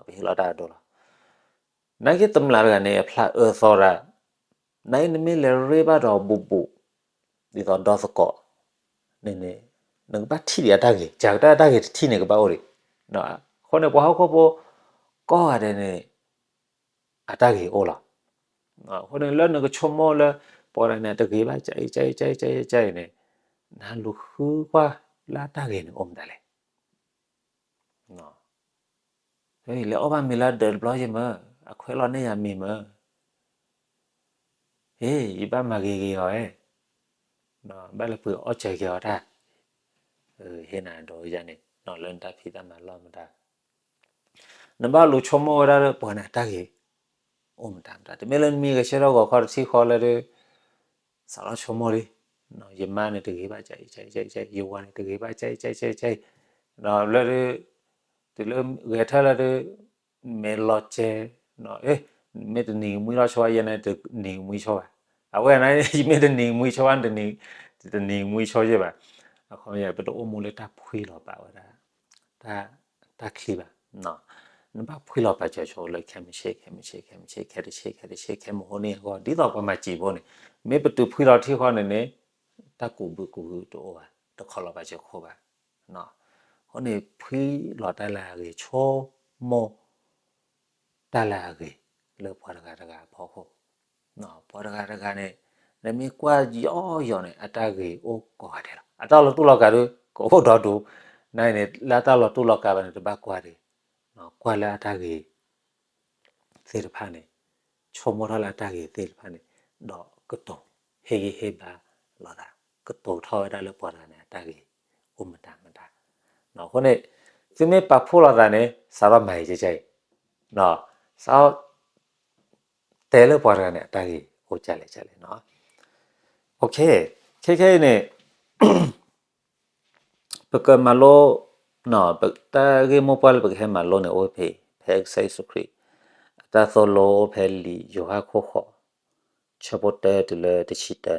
ပဟ့ၣ်လီၤတၢ်အဒိၣ်လီၤ. နာ်က့တမျးတဂၤန့ၣ် အဖျါအၢသီတၢ်, နာ်က့နမ့ၢ်လဲၤရ့ဘၣ်ဒီးဘူးဘူး ဒ်သိးဒီသကိးန့ၣ်န့ၣ် နကဘၣ်ထံၣ်ဒံးအတၢ်ဂ့ၤ, ကတၢၢ်တၢ်ဂ့ၤတထံၣ်န့ၣ်ကဘၣ်အိၣ်ဒံး. အဃိန့ၣ် ပှၤဟီၣ်ခိၣ်ဖိကိးဂၤဒဲးန့ၣ် အတၢ်ဂ့ၤအိၣ်လီၤ. အဃိန့ၣ် လၢနကဆိကမိၣ်လၢ ပှၤတဂၤန့ၣ် တဂ့ၤဘၣ် ကအံၤ ကအံၤ ကအံၤ ကအံၤ ကအံၤန့ၣ် နလူၤဃုကွၢ်လၢအတၢ်ဂ့ၤန့ၣ်အိၣ်မတၤလဲၣ်. လဲၤအီၣ်ဘၣ်မ့ၤလၢအဒၢးတဘျီယမၢ, အခွဲးလီၤန့ၢ်ယၤမ့ၤမၢ, ဟ့ၣ် ယဘၣ်မၤဂ့ၤဂ့ၤအီၤဧဲ, ဘၣ်လၢပှ့ၤအီၣ်စၢၤက့ၤအီၤတၢ်, ဟ့ၣ်နၤဒိယၤန့ၣ် လၢနတၢ်ဖံးတၢ်မၤလီၢ်မတၤ နဘၣ်လူၤဆိကမိၣ်ဝဲဒၣ်လၢပှၤန့ၣ်အတၢ်ဂ့ၤ အိၣ်မတၤမတၤ, တမ့ၢ်လၢနမံဂဲၤဆၢထၢၣ်ဂီၤခီတထံၣ်ဃီလၢဒုး စးထီၣ်ဆိကမိၣ်လံ, ယမါန့ၣ်တဂ့ၤဘၣ် ကအံၤ ကအံၤ ကအံၤ ယဝၤန့ၣ်တဂ့ၤဘၣ် ကအံၤ ကအံၤ ကအံၤ လၢဒုး တုၤလၢဂဲၤထၢၣ်လၢဒုး မ့ၢ်လီၤစဲး, မ့ၢ်တနံၤကမှံထီၣ်ဆိဘၣ် ယဲန့ၣ်တနံၤကမှံဆိဘၣ်, အဝဲန့ၣ် ယမ့ၢ်တနံၤကမှံဆိဘၣ် တနံၤကမှံဆိယဲၢ်ဘၣ်, အခီပညီ ပတအိၣ်မူလၢတၢ်ဖှံလီၤပာ်ဝဲဒၣ် တၢ်ချံဘၣ်, နဘၣ်ဖှံလီၤပာ်စၢၤဆိလၢခဲမုၢ်ဆ့ၣ် ခဲမုၢ်ဆ့ၣ် ခဲမုၢ်ဆ့ၣ် ခဲတဆ့ ခဲတဆ့ ခဲမုၢ်ဟိန့ၣ်အဂီၢ် ဒ်သိးပှၤမၤစံာ်ဖိန့ၣ် မ့ၢ်ပတုၤဖှံလီၤထံဃီန့ၣ်န့ၣ် တၢ်ကူးဘုကူးဟုတအိၣ်ဘၣ် တခီလီၤပာ်စၢၤခိဘၣ်, အဃိန့ၣ် ဖှံလီၤတၢ်လၢအဂ့ၤ ဆိကမိၣ် တၢ်လၢအဂ့ၤ လၢပှၤတဂၤတဂၤအဖီခိၣ်, ပှၤတဂၤတဂၤန့ၣ် နမ့ၢ်ကွၢ်ယီၤယီၤန့ၣ် အတၢ်ဂ့ၤအိၣ်ကိးဂၤဒဲးလီၤ. အတၢ်လီၤတူၢ်လီၤကာ်ဒုး ကအိၣ်ဒီဒူၣ်, နန့ၣ် လၢအတၢ်လီၤတူၢ်လီၤကာ်ဘၣ်န့ၣ် တဘၣ်ကွၢ်ဒံး, ကွၢ်လၢအတၢ်ဂ့ၤ သ့ၣ်တဖၣ်န့ၣ်, ဆိကမိၣ်ထီၣ်လၢအတၢ်ဂ့ၤသ့ၣ်တဖၣ်န့ၣ်, ဒီးကတိၤ ဟ့ၣ်ဂံၢ်ဟ့ၣ်ဘါလိာ်သး, ကတိၤထီၣ်ဝဲဒၣ်လၢပှၤတဂၤန့ၣ် အတၢ်ဂ့ၤ အိၣ်မတၤမတၤ, အဃိန့ၣ် သုမ့ၢ်ပာ်ဖှိၣ်လိာ်သးန့ၣ် စးထီၣ်မၤအံၤကဲကဲအံၤ, စးထီၣ် တဲလၢပှၤတဂၤန့ၣ် အတၢ်ဂ့ၤအိၣ်ကလဲၣ်ကလဲၣ်နီၤ, ခဲခဲအံၤန့ၣ် ပကမၤလိ, တၢ်ဂ့ၢ်မိၢ်ပှၢ်လၢပကဟဲမၤလိန့ၣ် အိၣ်ဖဲ ဖဲကစၢ်ယ့ၣ်ၡူးခရံာ် အတၢ်သိၣ်လိအိၣ်ဖဲလံာ်ယိၤဟၣ်ခိၣ်ဃိး ဆၢဖိတၢတုၤလၢတဆံတၢ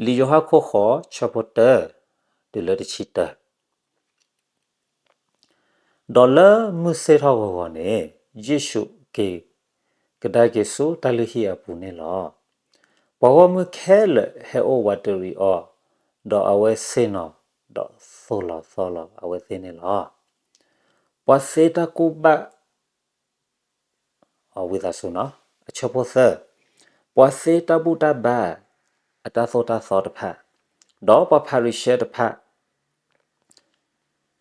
နီၤ, လံာ်ယိၤဟၣ်ခိၣ်ဃိး ဆၢဖိတၢ တုၤလၢတဆံတၢ ဒီးလၢမုၢ်ဆ့ၣ်ထီၣ်ဂီၤဂီၤန့ၣ် ယ့ၣ်ၡူးက့ၤကဒါက့ၤဆူတၢ်လုၢ်ဟံၣ်အပူၤန့ၣ်လီၤ. ပှၤဂီၢ်မုၢ်ခဲလၢာ်ဟဲအိၣ်ဝးတရံးအီၤ, ဒီးအဝဲဆ့ၣ်နီၤဒီးသိၣ်လီၤသီလီၤအဝဲသ့ၣ်န့ၣ်လီၤ. ပှၤသ့တၢ်ကူၣ်ဘၣ် ဝံသးစူၤနီၤ, အဆၢဖိသၢ, ပှၤသ့တၢ်ဘူၣ်တၢ်ဘါ အတၢ်သိၣ်တၢ်သီတဖၣ်, ဒီးပှၤဖၤရံၤၡဲတဖၣ်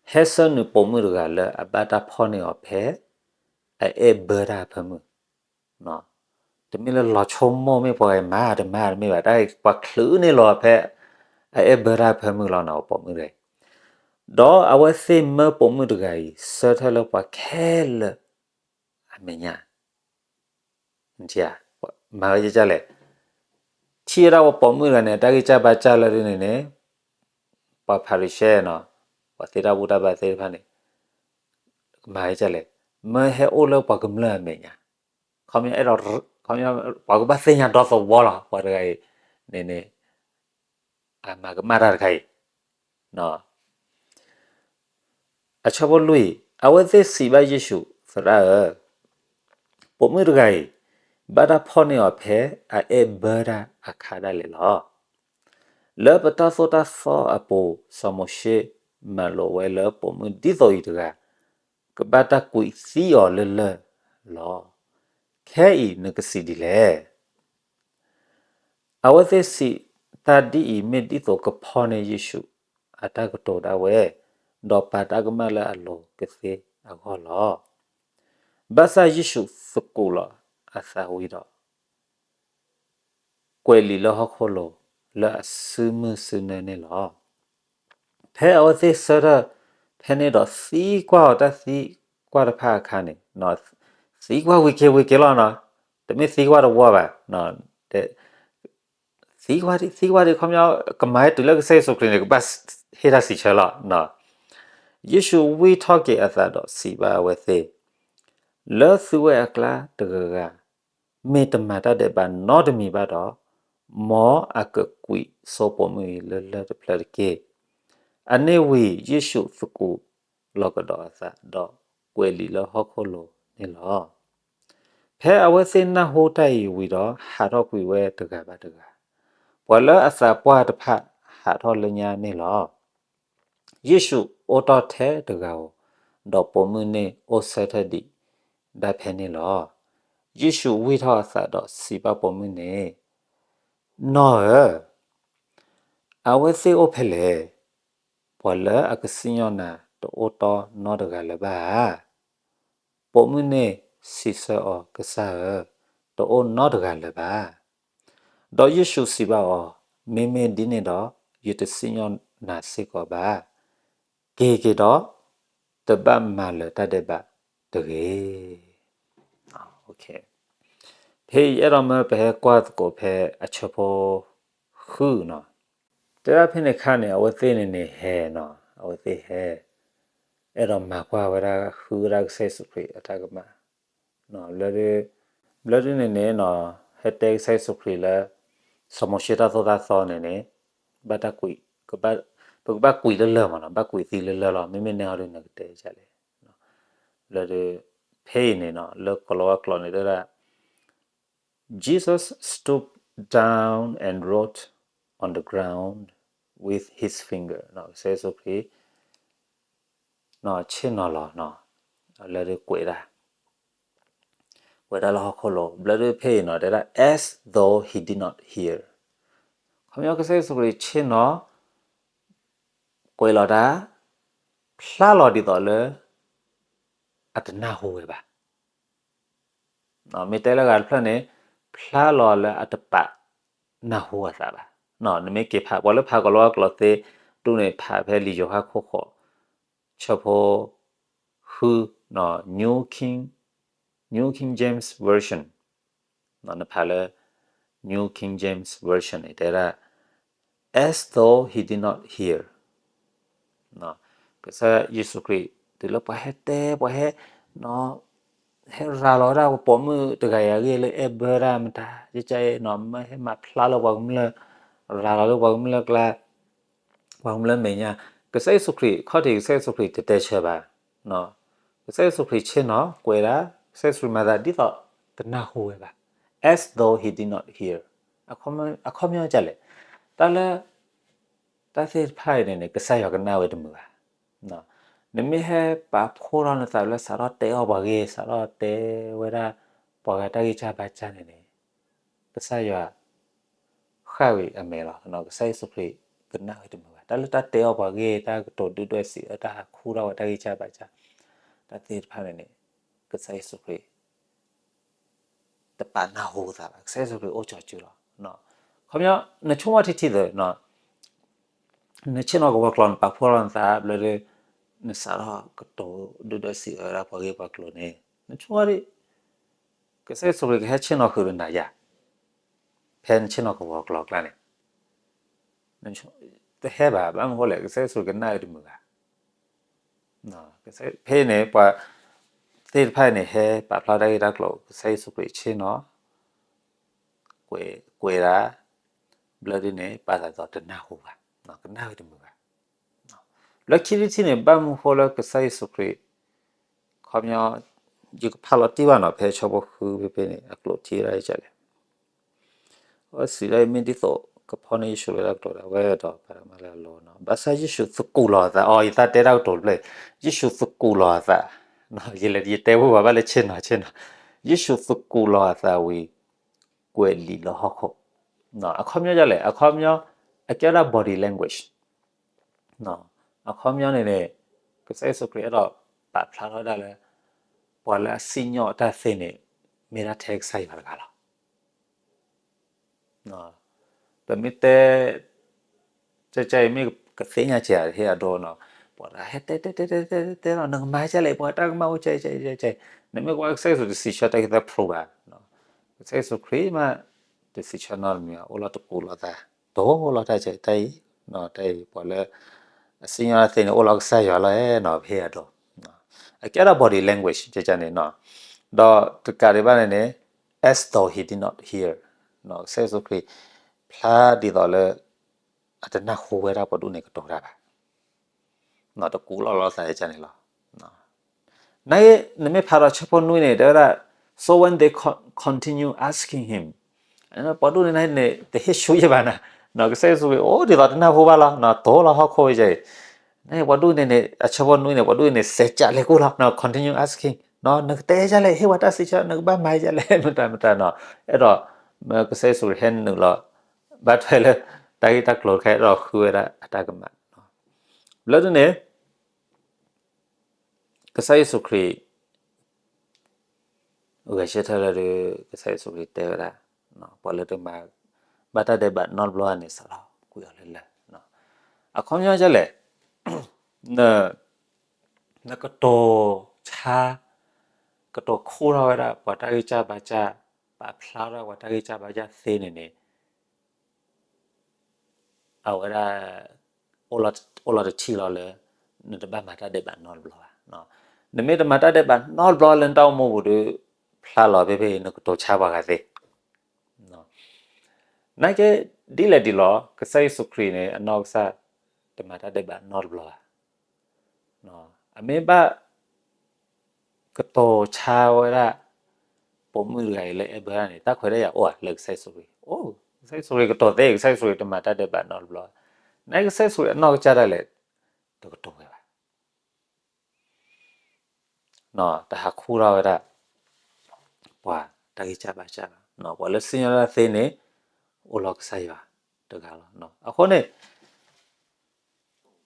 ဟဲဆှၢနုာ်ပိာ်မုၣ်တဂၤလၢအဘၣ်တၢ်ဖီၣ်န့ၢ်အီၤဖဲ အအဲၣ်ဘၢတၢ်အဖၢမုၢ်, တမ့ၢ်လၢလီၤဆိကမိၣ်မ့ၢ်ပှၤဂၤမၤတမၤတမ့ၢ်ဘၣ်, တၢ်ပှၤချုးန့ၢ်လီၤဖဲ အအဲၣ်ဘၢတၢ်အဖၢမုၢ်လီၤနီၤ ပိာ်မုၣ်တဂၤအံၤ, ဒီးအဝဲသ့ၣ်မၢပိာ်မုၣ်တဂၤအံၤ ဆၢထၢၣ်လၢပှၤခဲလၢာ်အမဲာ်ညါ မၤဝဲဒ်လဲၣ်, ထံၣ်ဝဲဒၣ်ပှၤပိာ်မုၣ်တဂၤန့ၣ် တၢ်ဂံၢ်စၢ်ဘါစၢ်လၢဒ်န့ၣ်န့ၣ်, ပှၤဖၤရံၤၡဲနီၤ, ပှၤသ့တၢ်ဘူၣ်တၢ်ဘါသ့ၣ်တဖၣ်န့ၣ်, မၤဝဲဒ်လဲၣ်, မၢဟဲအိၣ်လၢပှၤကမျၢၢ်အမဲာ်ညါ, ခီပညီအဲၣ်ဒိး, ခီပညီ ပှၤကဘၣ်သ့ၣ်ညါဒီသဝီလီၤ ပှၤတဂၤအံၤန့ၣ်န့ၣ် အမၤကမၣ်တၢ်တခါအံၤ အဆၢဖိလွံၢ်, အဝဲသ့ၣ်စံးဘၣ်ယ့ၣ်ၡူး, သရၣ်ဧၢ, ပိာ်မုၣ်တဂၤအံၤ ဘၣ်တၢ်ဖီၣ်န့ၢ်အီၤဖဲအအဲၣ်ဘၢတၢ်အခါဒၣ်လဲာ်လီၤ. လၢပတၢ်သိၣ်တၢ်သီအပူၤ စီၤမိၤၡ့မၤလိာ်ဝဲလၢပိာ်မုၣ်ဒ်သိးအံၤတဂၤ ကဘၣ်တၢ်ကွံာ်သံအီၤလၢလၢၢ်လီၤ. ခဲအံၤနကစံးဒ်လဲၣ်. အဝဲသ့ၣ်စံးတၢ်ဒ်အံၤ မ့ၢ်ဒ်သိးကဖီၣ်န့ၢ်ယ့ၣ်ၡူးအ အတၢ်ကတိၤဒၣ်ဝဲ, ဒီးပာ်တၢ်ကမၣ်လၢအလိၤကသ့အဂီၢ်လီၤ. ဘၣ်ဆၣ်ယ့ၣ်ၡူးသကူးလီၤအသးဝံၤဒီး ကွဲးလံာ်လၢဟီၣ်ခိၣ်လိၤလၢအစုမုၢ်စုနၢန့ၣ်လီၤ. ဖဲအဝဲသ့ၣ်ဆၢထၢၣ်ဖဲန့ၣ်ဒီး သံကွၢ်အီၤတၢ်သံကွၢ်တဖၣ်အခါန့ၣ်, သံကွၢ်ဝံၤက့ၤဝံၤက့ၤလီၤနီၤ, တမ့ၢ်သံကွၢ်တဝီဘၣ်, သံကွၢ်ဒံး သံကွၢ်ဒံး ခီပညီ ကမၤဟဲတုၤလၢကစၢ်ယ့ၣ်ၡူးခရံာ်န့ၣ် ကဘၣ်ဟ့ၣ်တၢ်စံးဆၢလီၤ. ယ့ၣ်ၡူးဝံၢ်ထီၣ်က့ၤအသးဒီးစံးဘၣ်အဝဲသ့ၣ်, လၢသုဝဲအကျါတဂၤဂၤ မ့ၢ်တမၤတၢ်ဒဲးဘးနီတမံၤဘၣ်ဒီး, မ်အကကွံာ်စိပိာ်မုၣ်အံၤလၢလၢၢ်တဖျၢၣ်တက့ၢ်. အန့ၣ်ဝံၤယ့ၣ်ၡူးသကူးလီၤကဒီးအသး ဒီးကွဲးလံာ်လၢဟီၣ်ခိၣ်လိၤန့ၣ်လီၤ. ဖဲအဝဲသ့ၣ်နၢ်ဟူတၢ်အံၤဝံၤဒီး ဟးထီၣ်ကွံာ်ဝဲတဂၤဘၣ်တဂၤ, ပှၤလၢအသးပှၢ်တဖၣ်ဟးထီၣ်လၢညါန့ၣ်လီၤ. ယ့ၣ်ၡူးအိၣ်တီၢ်ထဲတဂၤဧိၤ, ဒီးပိာ်မုၣ်န့ၣ်အိၣ်ဆၢထၢၣ်ဒံးဒၣ်ဖဲန့ၣ်လီၤ. ယ့ၣ်ၡူးဝံၢ်ထီၣ်အသးဒီးစံးဘၣ်ပိာ်မုၣ်န့ၣ်, နီၢ်ဧၢ, အဝဲသ့ၣ်အိၣ်ဖဲလဲၣ်. ပှၤလၢအကစံၣ်ညီၣ်နၤတအိၣ်တီၢ်နီတဂၤလၢၤဘၣ်ဧါ. ပိာ်မုၣ်န့ၣ်စံးဆၢအီၤ, ကစၢ်ဧၢ, တအိၣ်နီတဂၤလၢၤဘၣ်. ဒီးယ့ၣ်ၡူးစံးဘၣ်အီၤ, မ့မ့ၢ်ဒ်န့ၣ်ဒီး ယတစံၣ်ညီၣ်နၤစ့ၢ်ကီးဘၣ်. က့ၤက့ၤဒီး တဘၣ်မၤလၢၤတၢ်ဒဲးဘးတဂ့ၤ. ဖဲအံၤအဲၣ်ဒိးမၢပဟဲကွၢ်သကိးဖဲအဆၢဖိဃုနီၤ. တဲဒၣ်ဖဲန့ၣ်အခါန့ၣ် အဝဲသ့ၣ်န့ၣ်န့ၣ်ဟဲနီၤ, အဝဲသ့ၣ်ဟဲ အဲၣ်ဒိးမၤကွၢ်ဝဲဒၣ် ဃုဝဲဒၣ်ကစၢ်ယ့ၣ်ၡူးခရံာ်အတၢ်ကမၣ် ဘျၢဒုးန့ၣ်န့ၣ်နီၤ, ဟဲတဲကစၢ်ယ့ၣ်ၡူးခရံာ်လၢ စီၤမိၤၡ့တၢ်သိၣ်တၢ်သီန့ၣ်န့ၣ် ဘၣ်တၢ်ကွံာ်, ပကဘၣ်ကွံာ်လၢလၢၢ်မးနီၤ, ဘၣ်ကွံာ်သံလၢလၢၢ်လီၤ. မ့မ့ၢ်န့ၣ်ဟီဒုးနကတဲဒ်လဲၣ်. ဘျၢဒုး ဖဲအံၤန့ၣ်နီၤ လၢကီၤလၤဝါကျိာ်န့ၣ်တဲဒၣ် Jesus stooped down and wrote on the ground with his finger. ကစၢ်ယ့ၣ်ၡူးခရံာ် ဆ့ၣ်နီၤလီၤနီၤ, လၢဒုးကွဲးဒၣ်, ကွဲးဒၣ်လၢဟီၣ်ခိၣ်လိၤ, ဘျၢဒုးဖဲအံၤနီၤ တဲဒၣ် as though he did not hear. ခီပညီကစၢ်ယ့ၣ်ၡူးခရံာ်ဆ့ၣ်နီၤ ကွဲးလီၤတၢ်, ဖျါလီၤဒ်သိးလၢ အတနၢ်ဟူဝဲဘၣ်. မ့ၢ်တဲလၢဂၤတဖျၢၣ်န့ၣ် ဖျါလီၤလၢအတပာ်နၢ်ဟူအသးဘၣ်. နမ့ၢ်က့ၤဖး ပှၤလၢဖးကီၤလၤဝါကျိာ်သ့ ဒုးန့ၣ်ဖးဖဲလံာ်ယိၤဟၣ်ခိၣ်ဃိး ဆၢဖိ ဃု, New King, New King James Version, နဖးလၢ New King James Version န့ၣ် တဲဒၣ် as though he did not hear. ကစၢ်ယ့ၣ်ၡူးခရံာ် တုၤလၢပှၤဟဲတဲ ပှၤဟဲ ဟဲရၤလီၤဝဲဒၣ် ပိာ်မုၣ်တဂၤအံၤအဂ့ၢ်လၢ အဲၣ်ဘၢဒၣ်မတၤကကဲနီၤ, မ့ၢ်ဟဲမၤဖျါလၢပှၤကမျၢၢ်, ရၤလီၤလၢပှၤကမျၢၢ်ကျါ, ပှၤကမျၢၢ်မဲာ်ညါ, ကစၢ်ယ့ၣ်ၡူးခရံာ် ခီၣ်ထံးကစၢ်ယ့ၣ်ၡူးခရံာ်တတဲဆၢဘၣ်. ကစၢ်ယ့ၣ်ၡူးခရံာ်ဆ့ၣ်နီၤ ကွဲးဒၣ်, ကစၢ်ယ့ၣ်ၡူးခရံာ်မၤသးဒ်သိးတနၢ်ဟူဝဲဘၣ်, as though he did not hear. အခီပညီဒ်လဲၣ်, တၢ်လၢ တၢ်သ့ၣ်တဖၣ်အံၤန့ၣ်န့ၣ် ကစၢ်ယွၤကနၣ်ဝဲတမုာ်ဘၣ်. နမ့ၢ်ဟဲပာ်ဖှိၣ်ထီၣ်နသးလၢစးထီၣ်တဲအီၣ်ပှၤဂ့ၢ်, စးထီၣ်တဲဝဲဒၣ် ပှၤဂၤတၢ်ဂံၢ်စၢ်ဘါစၢ်န့ၣ်န့ၣ် ကစၢ်ယွၤ ဃၣ်ဝံၤအမဲာ်လီၤ. ကစၢ်ယ့ၣ်ၡူးခရံာ်ကနၣ်ဝဲတမုာ်ဘၣ်. တၢ်လၢတၢ်တဲအီၣ်ပှၤဂ့ၢ်, တၢ်ကတိၤဒုၣ်ဒွဲၣ်စံးအၢ, တၢ်ဟးခူၣ်ထီၣ်ဝဲတၢ်ဂံၢ်စၢ်ဘါစၢ်, တၢ်သ့ၣ်တဖၣ်န့ၣ်န့ၣ် ကစၢ်ယ့ၣ်ၡူးခရံာ် တပာ်နၢ်ဟူအသးဘၣ်, ကစၢ်ယ့ၣ်ၡူးခရံာ်အိၣ်ကၠီၤစုလီၤ. ခီပညီ နဆိကမိၣ်ထံထံသၢ နဆ့ၣ်နီၤကဝီၤကျီာ် နပာ်ဖှိၣ်ထီၣ်နသးဘျီဒီး နစးထီၣ်ကတိၤဒုၣ်ဒွဲၣ်စံးအၢဝဲဒၣ်ပှၤဂ့ၢ်ပှၤကျိၤန့ၣ် နဆိကမိၣ်ဒ် ကစၢ်ယ့ၣ်ၡူးခရံာ်ကဟဲဆ့ၣ်နီၤဃုာ်ဒီးနၤယၤ, ဖဲနဆ့ၣ်နီၤကဝီၤကျီာ်အကျါန့ၣ် တဟဲဘၣ်. ဘၣ်မနုၤဃိလဲၣ်, ကစၢ်ယ့ၣ်ၡူးခရံာ်ကနၣ်ဝဲတမုာ်ဘၣ်. ဖဲန့ၣ် ပှၤသ့ၣ်တဖၣ်န့ၣ် ဟဲပာ်ဖျါတၢ်ဂ့ၢ်တၢ်ကျိၤ ကစၢ်ယ့ၣ်ၡူးခရံာ်ဆ့ၣ်နီၤ ကွဲး, ကွဲးဒၣ် ဘျီဒုန့ၣ် ပာ်သးဒ်သိးတနၢ်ဟူဘၣ်, ကနၣ်ဝဲတမုာ်ဘၣ်. လၢခံထံၣ်န့ၣ် ဘၣ်မနုၤဃိလၢကစၢ်ယ့ၣ်ၡူးခရံာ် ခီပညီ ယကဖးလီၤတံၢ်ဘၣ်နီၤ, ဖဲဆၢဖိဃုဖဲဖဲန့ၣ် အကျိာ်ထံၣ်ဝဲဒၣ်ဒ်လဲၣ်. အဝဲစံးဒၣ်အံၤ မ့ၢ်ဒ်သိးကဖီၣ်န့ၢ်ယ့ၣ်ၡူးလၢတၢ်ကတိၤဒၣ်ဝဲဒီး ပာ်တၢ်မၤလၢအလိၤနီၤ. ဘၣ်ဆၣ်ယ့ၣ်ၡူးသကူးလီၤအသး, အီ ယသးတဲတၢ်ကတိၤတဖျၢၣ်, ယ့ၣ်ၡူးသကူးလီၤအသး, ယလဲၤယတဲဝဲဘၣ်လၢဆ့ၣ်နီၤဆ့ၣ်နီၤ, ယ့ၣ်ၡူးသကူးလီၤအသးဝံၤ ကွဲးလံာ်လၢဟီၣ်ခိၣ်. အခီပညီဒ်လဲၣ်, အခီပညီ အကဲဝဲဒၣ် body language. အခီပညီန့ၣ်န့ၣ် ကစၢ်ယ့ၣ်ၡူးခရံာ်အဲၣ်ဒိးပာ်ဖျါထီၣ်ဝဲဒၣ်လၢ ပှၤလၢအစံၣ်ညီၣ်တၢ်သ့န့ၣ် မ့ၢ်ဒၣ်ထဲကစၢ်ယွၤတဂၤလီၤ. ပမ့ၢ်တဲ ကဲကဲအံၤမ့ၢ်ကသ့ၣ်ညါစဲး ဟ့ၣ်အဒိနီၤ, ပှၤတဂၤဟဲတဲတဲတဲတဲတဲတဲလီၤ နကမၤဒ်လဲၣ် ပှၤတၢ်ကမၣ်အိၣ်ကဲကဲကဲကဲ, နမ့ၢ်ကွၢ်ကစၢ်ယ့ၣ်ၡူးတစံးဆၢတၢ်ဂ့ၢ်သၢဖျိဘၣ်, ကစၢ်ယ့ၣ်ၡူးခရံာ်မး တစံးဆၢနီတမံၤဘၣ် အိၣ်လီၤတကူးလိာ်သး, တဟိလီၤတၢ်ကဲတၢ်အံၤ, တၢ်အံၤ ပှၤလၢ အစံၣ်ညီၣ်တၢ်သ့န့ၣ် အိၣ်လီၤကစၢ်ယွၤလီၤနီၤ ပဟ့ၣ်အဒိ, အကဲဒၣ် body language ကဲကဲန့ၣ်နီၤ, ဒီးတကးဒံးဘၣ်န့ၣ်န့ၣ် as though he did not hear, ကစၢ်ယ့ၣ်ၡူးခရံာ် ဖျါဒ်သိးလၢ အတနၢ်ဟူဝဲဒၣ်ပှၤဒ်န့ၣ်ကတိၤတၢ်ဘၣ်, တကူးလိာ်သးန့ၣ်လီၤ. နာ်က့ နမ့ၢ်ဖးဒီးဆၢဖိနွံန့ၣ် တဲဝဲဒၣ်, so when they con- continue asking him, ပှၤဒ်န့ၣ်န့ၣ် တဟ့ၣ်ဆူယဲၢ်ဘၣ်နၤ, ကစၢ်ယ့ၣ်ၡူးခရံာ် အိၣ်ဒ်သိးတနၢ်ဟူဘၣ်လီၤ, တဟိလီၤဟီၣ်ခိၣ်ဝဲယဲၢ်အံၤ, နာ်က့ ပှၤဒ်န့ၣ်န့ၣ် အဆၢဖိနွံန့ၣ် ပှၤဒ်န့ၣ် စဲးကးလဲၤကူၣ်လီၤ, continue asking, နကတဲယဲၢ်လဲၣ် ဟ့ၣ်ဝဲတၢ်စံးဆၢ နကဘၣ်မၤယဲၢ်လဲၣ် မတၤမတၤနီၤ, အဲၣ်ဒိး မၢကစၢ်ယ့ၣ်ၡူးခရံာ်ဟဲနုာ်လီၤ ဘၣ်ထွဲလၢ တၢ်ဂ့ၢ်တၢ်ကျိၤတခါ အဲၣ်ဒိးဃုဝဲဒၣ်အတၢ်ကမၣ်, လၢဒ်န့ၣ် ကစၢ်ယ့ၣ်ၡူးခရံာ် ဂဲၤဆၢထၢၣ်လၢဒ် ကစၢ်ယ့ၣ်ၡူးခရံာ်တဲဝဲဒၣ်, ပှၤလၢတမၤ ဘၣ်တၢ်ဒဲးဘးနီတဘျီန့ၣ် စးထီၣ်ကွံာ်အီၤလၢလၢၢ်, အခီပညီဒ်လဲၣ်, န နကတိၤဆါ ကတိၤခူၣ်ထီၣ်ဝဲဒၣ် ပှၤတၢ်ဂံၢ်စၢ်ဘါစၢ်, ပာ်ဖျါထီၣ်ပှၤတၢ်ဂံၢ်စၢ်ဘါစၢ်သ့န့ၣ်န့ၣ် အဝဲဒၣ် အိၣ်လီၤတထံၣ်လီၤလၢ နတဘၣ်မၤတၢ်ဒဲးဘးနီတဘျီဘၣ်. နမ့ၢ်တမၤတၢ်ဒဲးဘးနီတဘျီလၢနတၢ်အိၣ်မူပူၤဒီး ဖျါလီၤဖဲဖဲအံၤ နကတိၤဆါပှၤဂၤသ့. နာ်က့ ဒ်လဲၣ်ဒ်လဲၣ် ကစၢ်ယ့ၣ်ၡူးခရံာ်န့ၣ် အနီၢ်ကစၢ် တမၤတၢ်ဒဲးဘးနီတဘျီဘၣ်. အမ့ၢ်ဘၣ် ကတိၤဆါဝဲဒၣ် ပိာ်မုၣ်တဂၤအံၤလၢအဲၣ်ဘၢတၢ်န့ၣ် တၢ်ခွဲးတၢ်ယာ်အိၣ်ဧါလၢကစၢ်ယ့ၣ်ၡူးခရံာ်, အိၣ် ကစၢ်ယ့ၣ်ၡူးခရံာ်ကတိၤသ့ ကစၢ်ယ့ၣ်ၡူးခရံာ်တမၤတၢ်ဒဲးဘးနီတဘျီ, နာ်က့ ကစၢ်ယ့ၣ်ၡူးခရံာ်အနီၢ်ကစၢ်ဒၣ်လဲာ် တကတိၤဝဲဘၣ်. တဟးခူၣ်ထီၣ်ဝဲဒၣ် ပှၤတၢ်ဂံၢ်စၢ်ဘါစၢ်ဘၣ်, ပှၤလၢစံၣ်ညီၣ်တၢ်သ့န့ၣ် အိၣ်လီၤကစၢ်ယွၤတဂၤလီၤ. အဃိန့ၣ်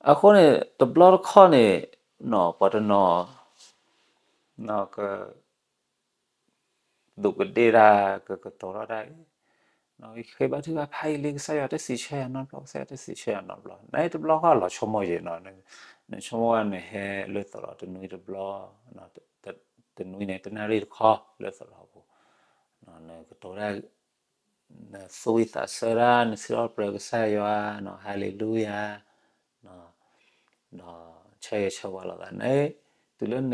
အဃိန့ၣ် တဘျီတခီၣ်န့ၣ် ပှၤတနီၤ က ဒူးကဒ့ၣ်တၢ် ကကတိၤထီၣ်တၢ်အံၤ, ယဃ့ဘါထုကဖၣ်အံၤလံ ကစၢ်ယွၤတစံးဆၢယၤနီတဘျီ ကစၢ်ယွၤတစံးဆၢယၤနီတဘျီ, နာ်က့ တဘျီဃီလီၤဆိကမိၣ်ယဲၢ်နီၤ, နဆိကမိၣ်ဝဲနဟဲလၢသရိာ်တနွံတဘျီ, တနွံန့ၣ် တနၣ်ရံၣ်တခီလၢသရိာ်ပူၤ, နကတိၤတၢ် နသူၣ်ဝံၣ်သးဆၢတၢ် နစံးထီၣ်ပတြၢၤကစၢ်ယွၤ, ဟါလ့လူယၤ, ဒီးဆၢဂ့ၤဆၢဝါလိာ်သးန့ၣ်, တုၤလၢန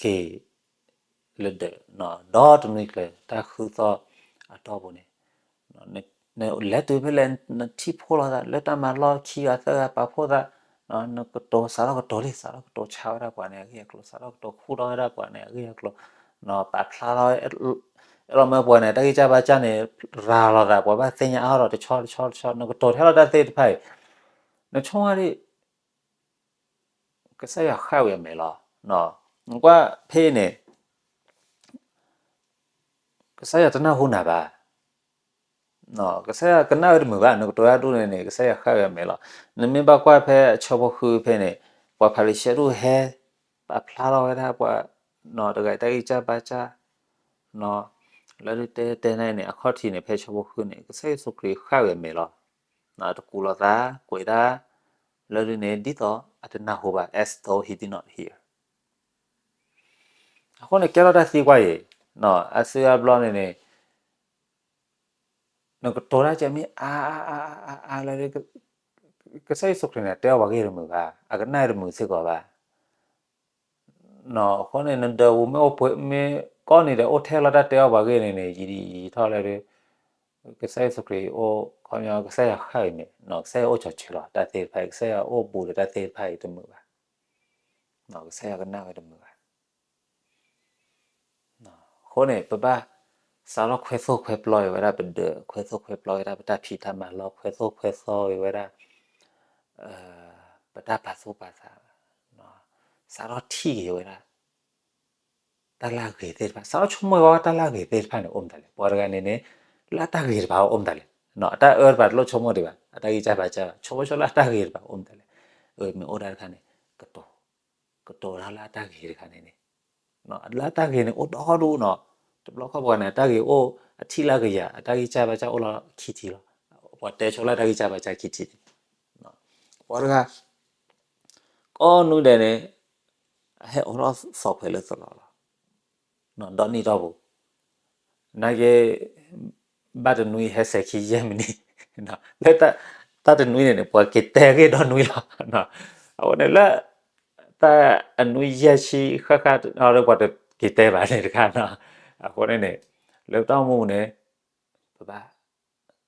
က့ၤလၢဒၢး ဒီတနွံကျၢၤ တၢ်ဃုသီအတီၢ်ပူၤန့ၣ်, နလဲၤတုၤဖဲလဲၣ် နထံၣ်ဖိလိာ်သး လၢတၢ်မၤလီၢ်ခံဂၤသၢဂၤပာ်ဖှိၣ်သး, နကတိၤ စးထီၣ်ကတိၤလံ စးထီၣ်ကတိၤဆါဝဲဒၣ်ပှၤန့ၣ်အဂ့ၢ်အကျိၤ, စးထီၣ်ကတိၤခူၣ်ထီၣ်ဝဲဒၣ်ပှၤန့ၣ်အဂ့ၢ်အကျိၤ, ပာ်ဖျါထီၣ် အဲၣ်ဒိးမၢပှၤန့ၣ် တၢ်ဂံၢ်စၢ်ဘါစၢ်န့ၣ် ရၤလီၤသး ပှၤဘၣ်သ့ၣ်ညါအါထီၣ်တဆီတဆီတဆီ, နကတိၤထဲလီၤတၢ်သ့ၣ်တဖၣ်အံၤ, နဆိကမိၣ်ဒ် ကစၢ်ယွၤဃၣ်ဝဲအမဲာ်လီၤ. နကွၢ်ဖဲအံၤန့ၣ် ကစၢ်ယွၤတနၢ်ဟူနၤဘၣ်. ကစၢ်ယွၤကနၣ်ဝဲတမုာ်ဘၣ်, နကတိၤတၢ်ဒ်န့ၣ်န့ၣ် ကစၢ်ယွၤဃၣ်ဝဲအမဲာ်လီၤ. နမ့ၢ်ဘၣ်ကွၢ်ဖဲအဆၢဖိဃုဖဲန့ၣ် ပှၤဖၤရံၤၡဲဒၣ်ဟဲ ပာ်ဖျါထီၣ်ဝဲဒၣ်ပှၤ တဂၤတၢ်ဂံၢ်စၢ်ဘါစၢ် လၢဒုးတဲတဲန့ၣ်န့ၣ် အခီၣ်ထံးန့ၣ် ဖဲဆၢဖိဃုန့ၣ် ကစၢ်ယ့ၣ်ၡူးခရံာ်ဃၣ်ဝဲအမဲာ်လီၤ. တကူးလိာ်သး ကွဲးတၢ် လၢဒုးန့ၣ် ဒ်သိးအတနၢ်ဟူဘၣ် as though he did not hear. အဃိန့ၣ် ကဲထီၣ်တၢ်သံကွၢ်အံၤ အါစုအါဘျီန့ၣ်န့ၣ် နကတိၤတၢ်ကဲမ့ၢ်အါအါအါအါအါလၢ ကစၢ်ယ့ၣ်ၡူးခရံာ်န့ၣ် တဲအီၣ်ပှၤဂ့ၢ်တမုာ်ဘၣ်, အကနၣ်တမုာ်စ့ၢ်ကီးဘၣ်. အဃိန့ၣ် နဒၢးပူၤမ့ၢ်အိၣ်ပှဲၤ မ့ၢ်ကီၢ်နံၤဒီးအိၣ်ထဲလီၤတၢ်တဲအီၣ်ပှၤဂ့ၢ်န့ၣ်န့ၣ် ယံာ်ယံာ်ထီၣ်လၢ ကစၢ်ယ့ၣ်ၡူးခရံာ်အိၣ် ခီပညီ ကစၢ်ယွၤဃၣ်အံၤန့ၣ် ကစၢ်ယွၤအိၣ်ကၠီၤစၢၤလီၤ တၢ်သ့ၣ်တဖၣ်အံၤ ကစၢ်ယွၤအိၣ်ဘူးဒီးတၢ်သ့ၣ်တဖၣ်အံၤတမုာ်ဘၣ်. ကစၢ်ယွၤကနၣ်ဝဲတမုာ်ဘၣ်. အဃိန့ၣ် ပဘၣ်စးထီၣ်ခွဲသိၣ်ခွဲပျီက့ၤဝဲဒၣ်ပဒၢး, ခွဲသိၣ်ခွဲပျီက့ၤဝဲဒၣ်ပတၢ်ဖံးတၢ်မၤလီၢ်, ခွဲသိၣ်ခွဲသီက့ၤဝဲဒၣ် ပတၢ်ပာ်သူၣ်ပာ်သး, စးထီၣ်ထံၣ်က့ၤဝဲဒၣ် တၢ်လၢအဂ့ၤသ့ၣ်တဖၣ်, စးထီၣ်ဆိကမိၣ်ဝဲတၢ်လၢအဂ့ၤသ့ၣ်တဖၣ်န့ၣ် အိၣ်မတၤလဲၣ်. ပှၤတဂၤန့ၣ်န့ၣ် လၢအတၢ်ဂ့ၤတဖၣ်အိၣ်မတၤလဲၣ်. အတၢ်အၢတဖၣ်တလိၣ်ဆိကမိၣ်ဒံးဘၣ်, အတၢ်ဂံၢ်စၢ်ဘါစၢ်ဘၣ်, ဆိကမိၣ်ဆိလၢအတၢ်ဂ့ၤတဖၣ်အိၣ်မတၤလဲၣ်. မ့ၢ်အိၣ်ဒၣ်တခါန့ၣ် ကတိၤ, ကတိၤတၢ်လၢအတၢ်ဂ့ၤတခါန့ၣ်န့ၣ်, လၢအတၢ်ဂ့ၤန့ၣ်အိၣ်ဒီဒူၣ်နီၤ, တဘျီခီပှၤန့ၣ် အတၢ်ဂ့ၤအိၣ်အထံၣ်လၢအကယၤ, အတၢ်ဂံၢ်စၢ်ဘါစၢ်အိၣ်လီၤခံထံၣ်လီၤ, ပှၤတဲဆိလၢအတၢ်ဂံၢ်စၢ်ဘါစၢ်ခံထံၣ်န့ၣ်, ပှၤတဂၤ ကိးနွံဒဲးန့ၣ် အဟဲအိးထီၣ်သီခွဲးလၢသရိာ်လီၤ, ဒီနံၣ်တီၢ်ပူၤ, နာ်က့ ဘၣ်တနွံဟဲစဲၤခံယဲၢ်မံးနံး, လၢတၢ်တနွံန့ၣ်န့ၣ် ပှၤက့ၤတဲဂ့ၢ်ဒီနွံလီၤ, အဃိန့ၣ်လၢ တၢ်အနွံယဲၢ်ဆံဃၣ်ဃၣ်ဒီးပှၤတက့ၤတဲဘၣ်န့ၣ်တခါနီၤ, အဃိန့ၣ်န့ၣ် လၢပတၢ်အိၣ်မူန့ၣ် ပဘၣ်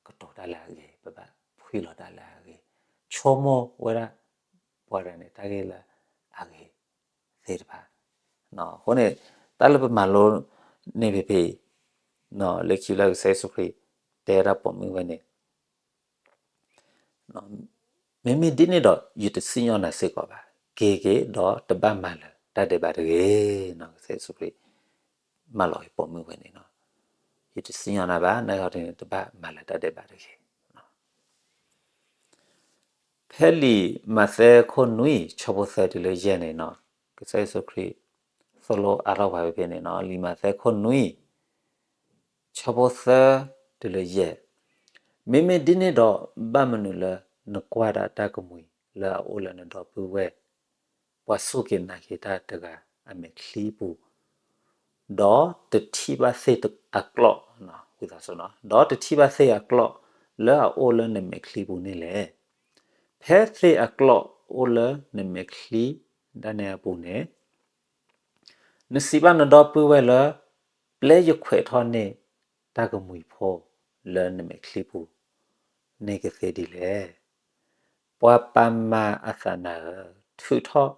ကတိၤတၢ်လၢအဂ့ၤ, ပဘၣ်ဖှံလီၤတၢ်လၢအဂ့ၤ, ဆိကမိၣ်ဝဲဒၣ် ပှၤတဂၤန့ၣ် တၢ်ဂ့ၢ်လၢအဂ့ၤသ့ၣ်တဖၣ်, အဃိန့ၣ် တၢ်လၢပမၤလိန့ၢ်ဖဲဖဲအံၤ, လၢခံလၢကစၢ်ယ့ၣ်ၡူးခရံာ် တဲဒၣ်ပိာ်မုၣ်ဝဲန့ၣ် မ့မ့ၢ်ဒ်န့ၣ်ဒီး ယတစံၣ်ညီၣ်နၤစ့ၢ်ကီးဘၣ်, က့ၤက့ၤဒီးတဘၣ်မၤလၢၤတၢ်ဒဲးဘးတဂ့ၤနီၤ, ကစၢ်ယ့ၣ်ၡူးခရံာ် မၢလီၤပိာ်မုၣ်ဝဲန့ၣ်နီၤ, ယတစံၣ်ညီၣ်နၤဘၣ်, နာ်က့ၤန့ၣ် တဘၣ်မၤလၢၤတၢ်ဒဲးဘးတဂ့ၤ. ဖဲလံာ်မးသဲခိၣ်နွံ ဆၢဖိသၢတုၤလၢယဲၢ်န့ၣ်နီၤ, ကစၢ်ယ့ၣ်ၡူးခရံာ် သိၣ်လိအါထီၣ်ပှၤဖဲဖဲန့ၣ်နီၤ, လံာ်မးသဲခိၣ်နွံ ဆၢဖိသၢတုၤလၢယဲၢ်, မ့မ့ၢ်ဒ်န့ၣ်ဒီး ဘၣ်မနုၤလၢနကွၢ်ဒၣ်တၢ်ကမှံၤ လၢအအိၣ်လၢနဒီပုၢ်ဝဲၢ် ပှၤစူၢ်က့ၤနာ်က့ၤတၢ်တဂၤအမဲာ်ချံပူၤ, ဒီးတထံၣ်ဘၣ်သ့ၣ်အကျိး, ဝံသးစူၤနီၤ, ဒီးတထံၣ်ဘၣ်သ့ၣ်အကျိးလၢအအိၣ်လၢနမဲာ်ချံပူၤန့ၣ်လဲၣ်. ဖဲသ့ၣ်အကျိးအိၣ်လၢနမဲာ်ချံဒၣ်နဲအပူၤန့ၣ် နစံးဘၣ်နဒီပုၢ်ဝဲၢ်လၢ ပျဲယခွဲးထီၣ်န့ၢ်တၢ်ကမှံၤဖိလၢနမဲာ်ချံပူၤန့ၣ်ကသ့ဒ်လဲၣ်. ပှၤပာ်မၤအသးနၤဧၢ, ထုးထီၣ်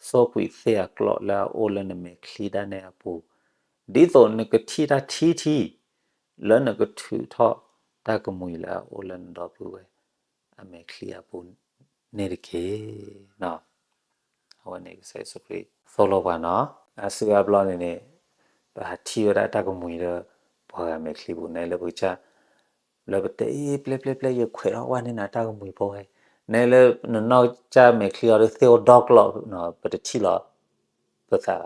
စိာ်ကွံာ်သ့ၣ်အကျိးလၢအအိၣ်လၢနမဲာ်ချံဒၣ်နဲအပူၤ, ဒ်သိးနကထံၣ်တၢ်ထံထံ လၢနကထုးထီၣ်တၢ်ကမှံၤလၢအအိၣ်လၢနဒီပုၢ်ဝဲၢ်အမဲာ်ချံအပူၤန့ၣ်တက့ၢ်. အဝဲန့ၣ်ကစၢ်ယ့ၣ်ၡူးခရံာ်သိၣ်လိပှၤနီၤ, အါစုအါဘျီန့ၣ်န့ၣ် ပဟးထံၣ်ဝဲဒၣ်တၢ်ကမှံၤလၢ ပှၤဂၤမဲာ်ချံပူၤန့ၣ်လၢပကစၢ် လၢပတဲအံၤ ပျဲပျဲပျဲ ယခွဲးထီၣ်ဝဲန့ၢ်နၤတၢ်ကမှံၤဖိဝဲ, နဲလၢနနီၢ်ကစၢ်မဲာ်ချံအီၤဒီးသ့ၣ်အိၣ်ဒီကျိး ပတထံၣ်လီၤပသးဘၣ်.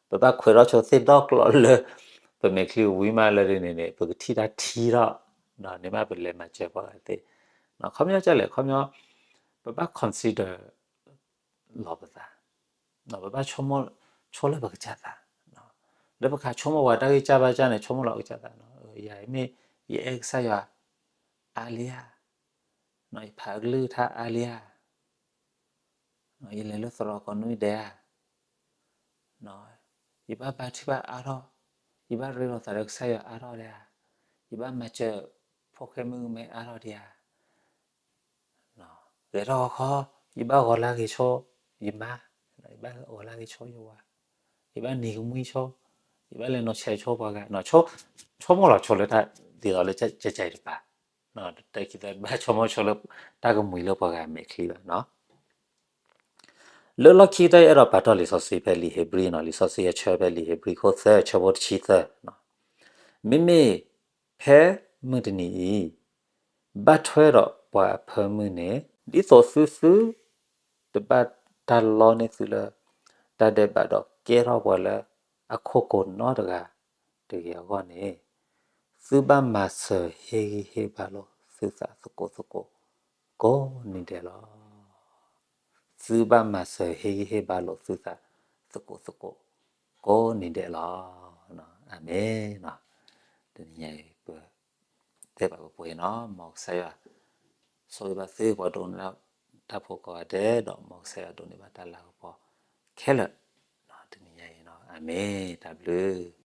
ပဘၣ်ခွဲးထီၣ်ဆိသ့ၣ်ဒီကျိးလၢ ပမဲာ်ချံဝံၤမးလၢဒ်န့ၣ်န့ၣ် ပကထံၣ်တၢ်ထံထီၣ်, န့ၣ်မးပလဲၤမၤစၢၤပှၤဂၤသ့. ခီပညီကလဲၣ်, ခီပညီ ပဘၣ် consider လီၤပသး, ပဘၣ်ဆိကမိၣ်ဆိလၢပကစၢ်သး, လၢပကဆိကမိၣ်ပှၤတၢ်ဂံၢ်စၢ်ဘါစၢ်န့ၣ် ဆိကမိၣ်လီၤပကစၢ်သး, ယၤမ့ၢ် ယအဲၣ်ကစၢ်ယွၤအါလံဧါ, ယဖးကလုၢ်ကထါအါလံဧါ, ယလဲၤလၢသရိာ်ကိးနွံဒဲးဧါ, ယဘၣ်ဘါထုကဖၣ်အါထီၣ်, ယဘၣ်ရ့လိာ်သးဒီးကစၢ်ယွၤအါထီၣ်ဒဲးဧါ, ယဘၣ်မၤစၢၤဖိၣ်ဃဲမုၣ်ကမဲအါထီၣ်ဒံးဧါ, ဂဲၤထီၣ်ဂီၤခီ, ယဘၣ်ဂီၤလၢဂ့ၤဆိယမါ, ယဘၣ်ဂီၤလၢဂ့ၤဆိယဝၤ, ယဘၣ်နံၤကမှံဆိ, ယဘၣ်လဲၤနီၢ်ဆဲးဆိပှၤဂၤ, ဆိကမိၣ်လီၤဆိလၢတၢ်ဒ်သိးလၢကကဲအံၤတပၤ, တၢ်ခံသၢဘၣ်ဆိကမိၣ်ဆိလၢတၢ်ကမှံၤလၢပှၤဂၤမဲာ်ချံဘၣ်နီၤ. လၢလီၢ်ခံကတၢၢ် ယအဲၣ်ဒိးပာ်တီၢ်လံာ်စီဆှံဖဲလံာ်ဧ့ၤဘြံၤနီၤ, လံာ်စီဆှံအဆၢဖဲလံာ်ဧ့ၤဘြံၤခိၣ်သၢ ဆၢဖိတဆံသၢ, မ့မ့ၢ်ဖဲမုၢ်တနံၤအံၤ ဘၣ်ထွဲဒီးပှၤအဖၢမုၢ်န့ၣ် ဒ်သိးသုသု တဘၣ်တၢ်လီန့ၢ်သုလၢ တၢ်ဒဲးဘးဒီးကဲထီၣ်ပှၤလၢအခိၣ်ကိးနီတဂၤတဂ့ၤအဂီၢ်န့ၣ်, သုဘၣ်မၤစၢၤဟ့ၣ်ဂံၢ်ဟ့ၣ်ဘါလိာ်သုသးသကိးသကိး ကိးနံၤဒဲးလီၤ. သုဘၣ်မၤစၢၤဟ့ၣ်ဂံၢ်ဟ့ၣ်ဘါလိာ်သုသးသကိးသကိး ကိးနံၤဒဲးလီၤ. အၤမ့ၣ်. တနံၤညါအံၤ ပတဲဘၣ်ပှဲၤပှဲၤနီၤ, မ်ကစၢ်ယွၤဆိၣ်ဂ့ၤဘၣ်သုပှၤဒိးန့ၢ်တၢ်ဖိကိးဂၤဒဲး, ဒီးမ်ကစၢ်ယွၤဒိးန့ၢ်ဘၣ်တၢ်လၤကပီၤခဲလၢာ် တနံၤညါအံၤနီၤ, အၤမ့ၣ်, တၢ်ဘျုး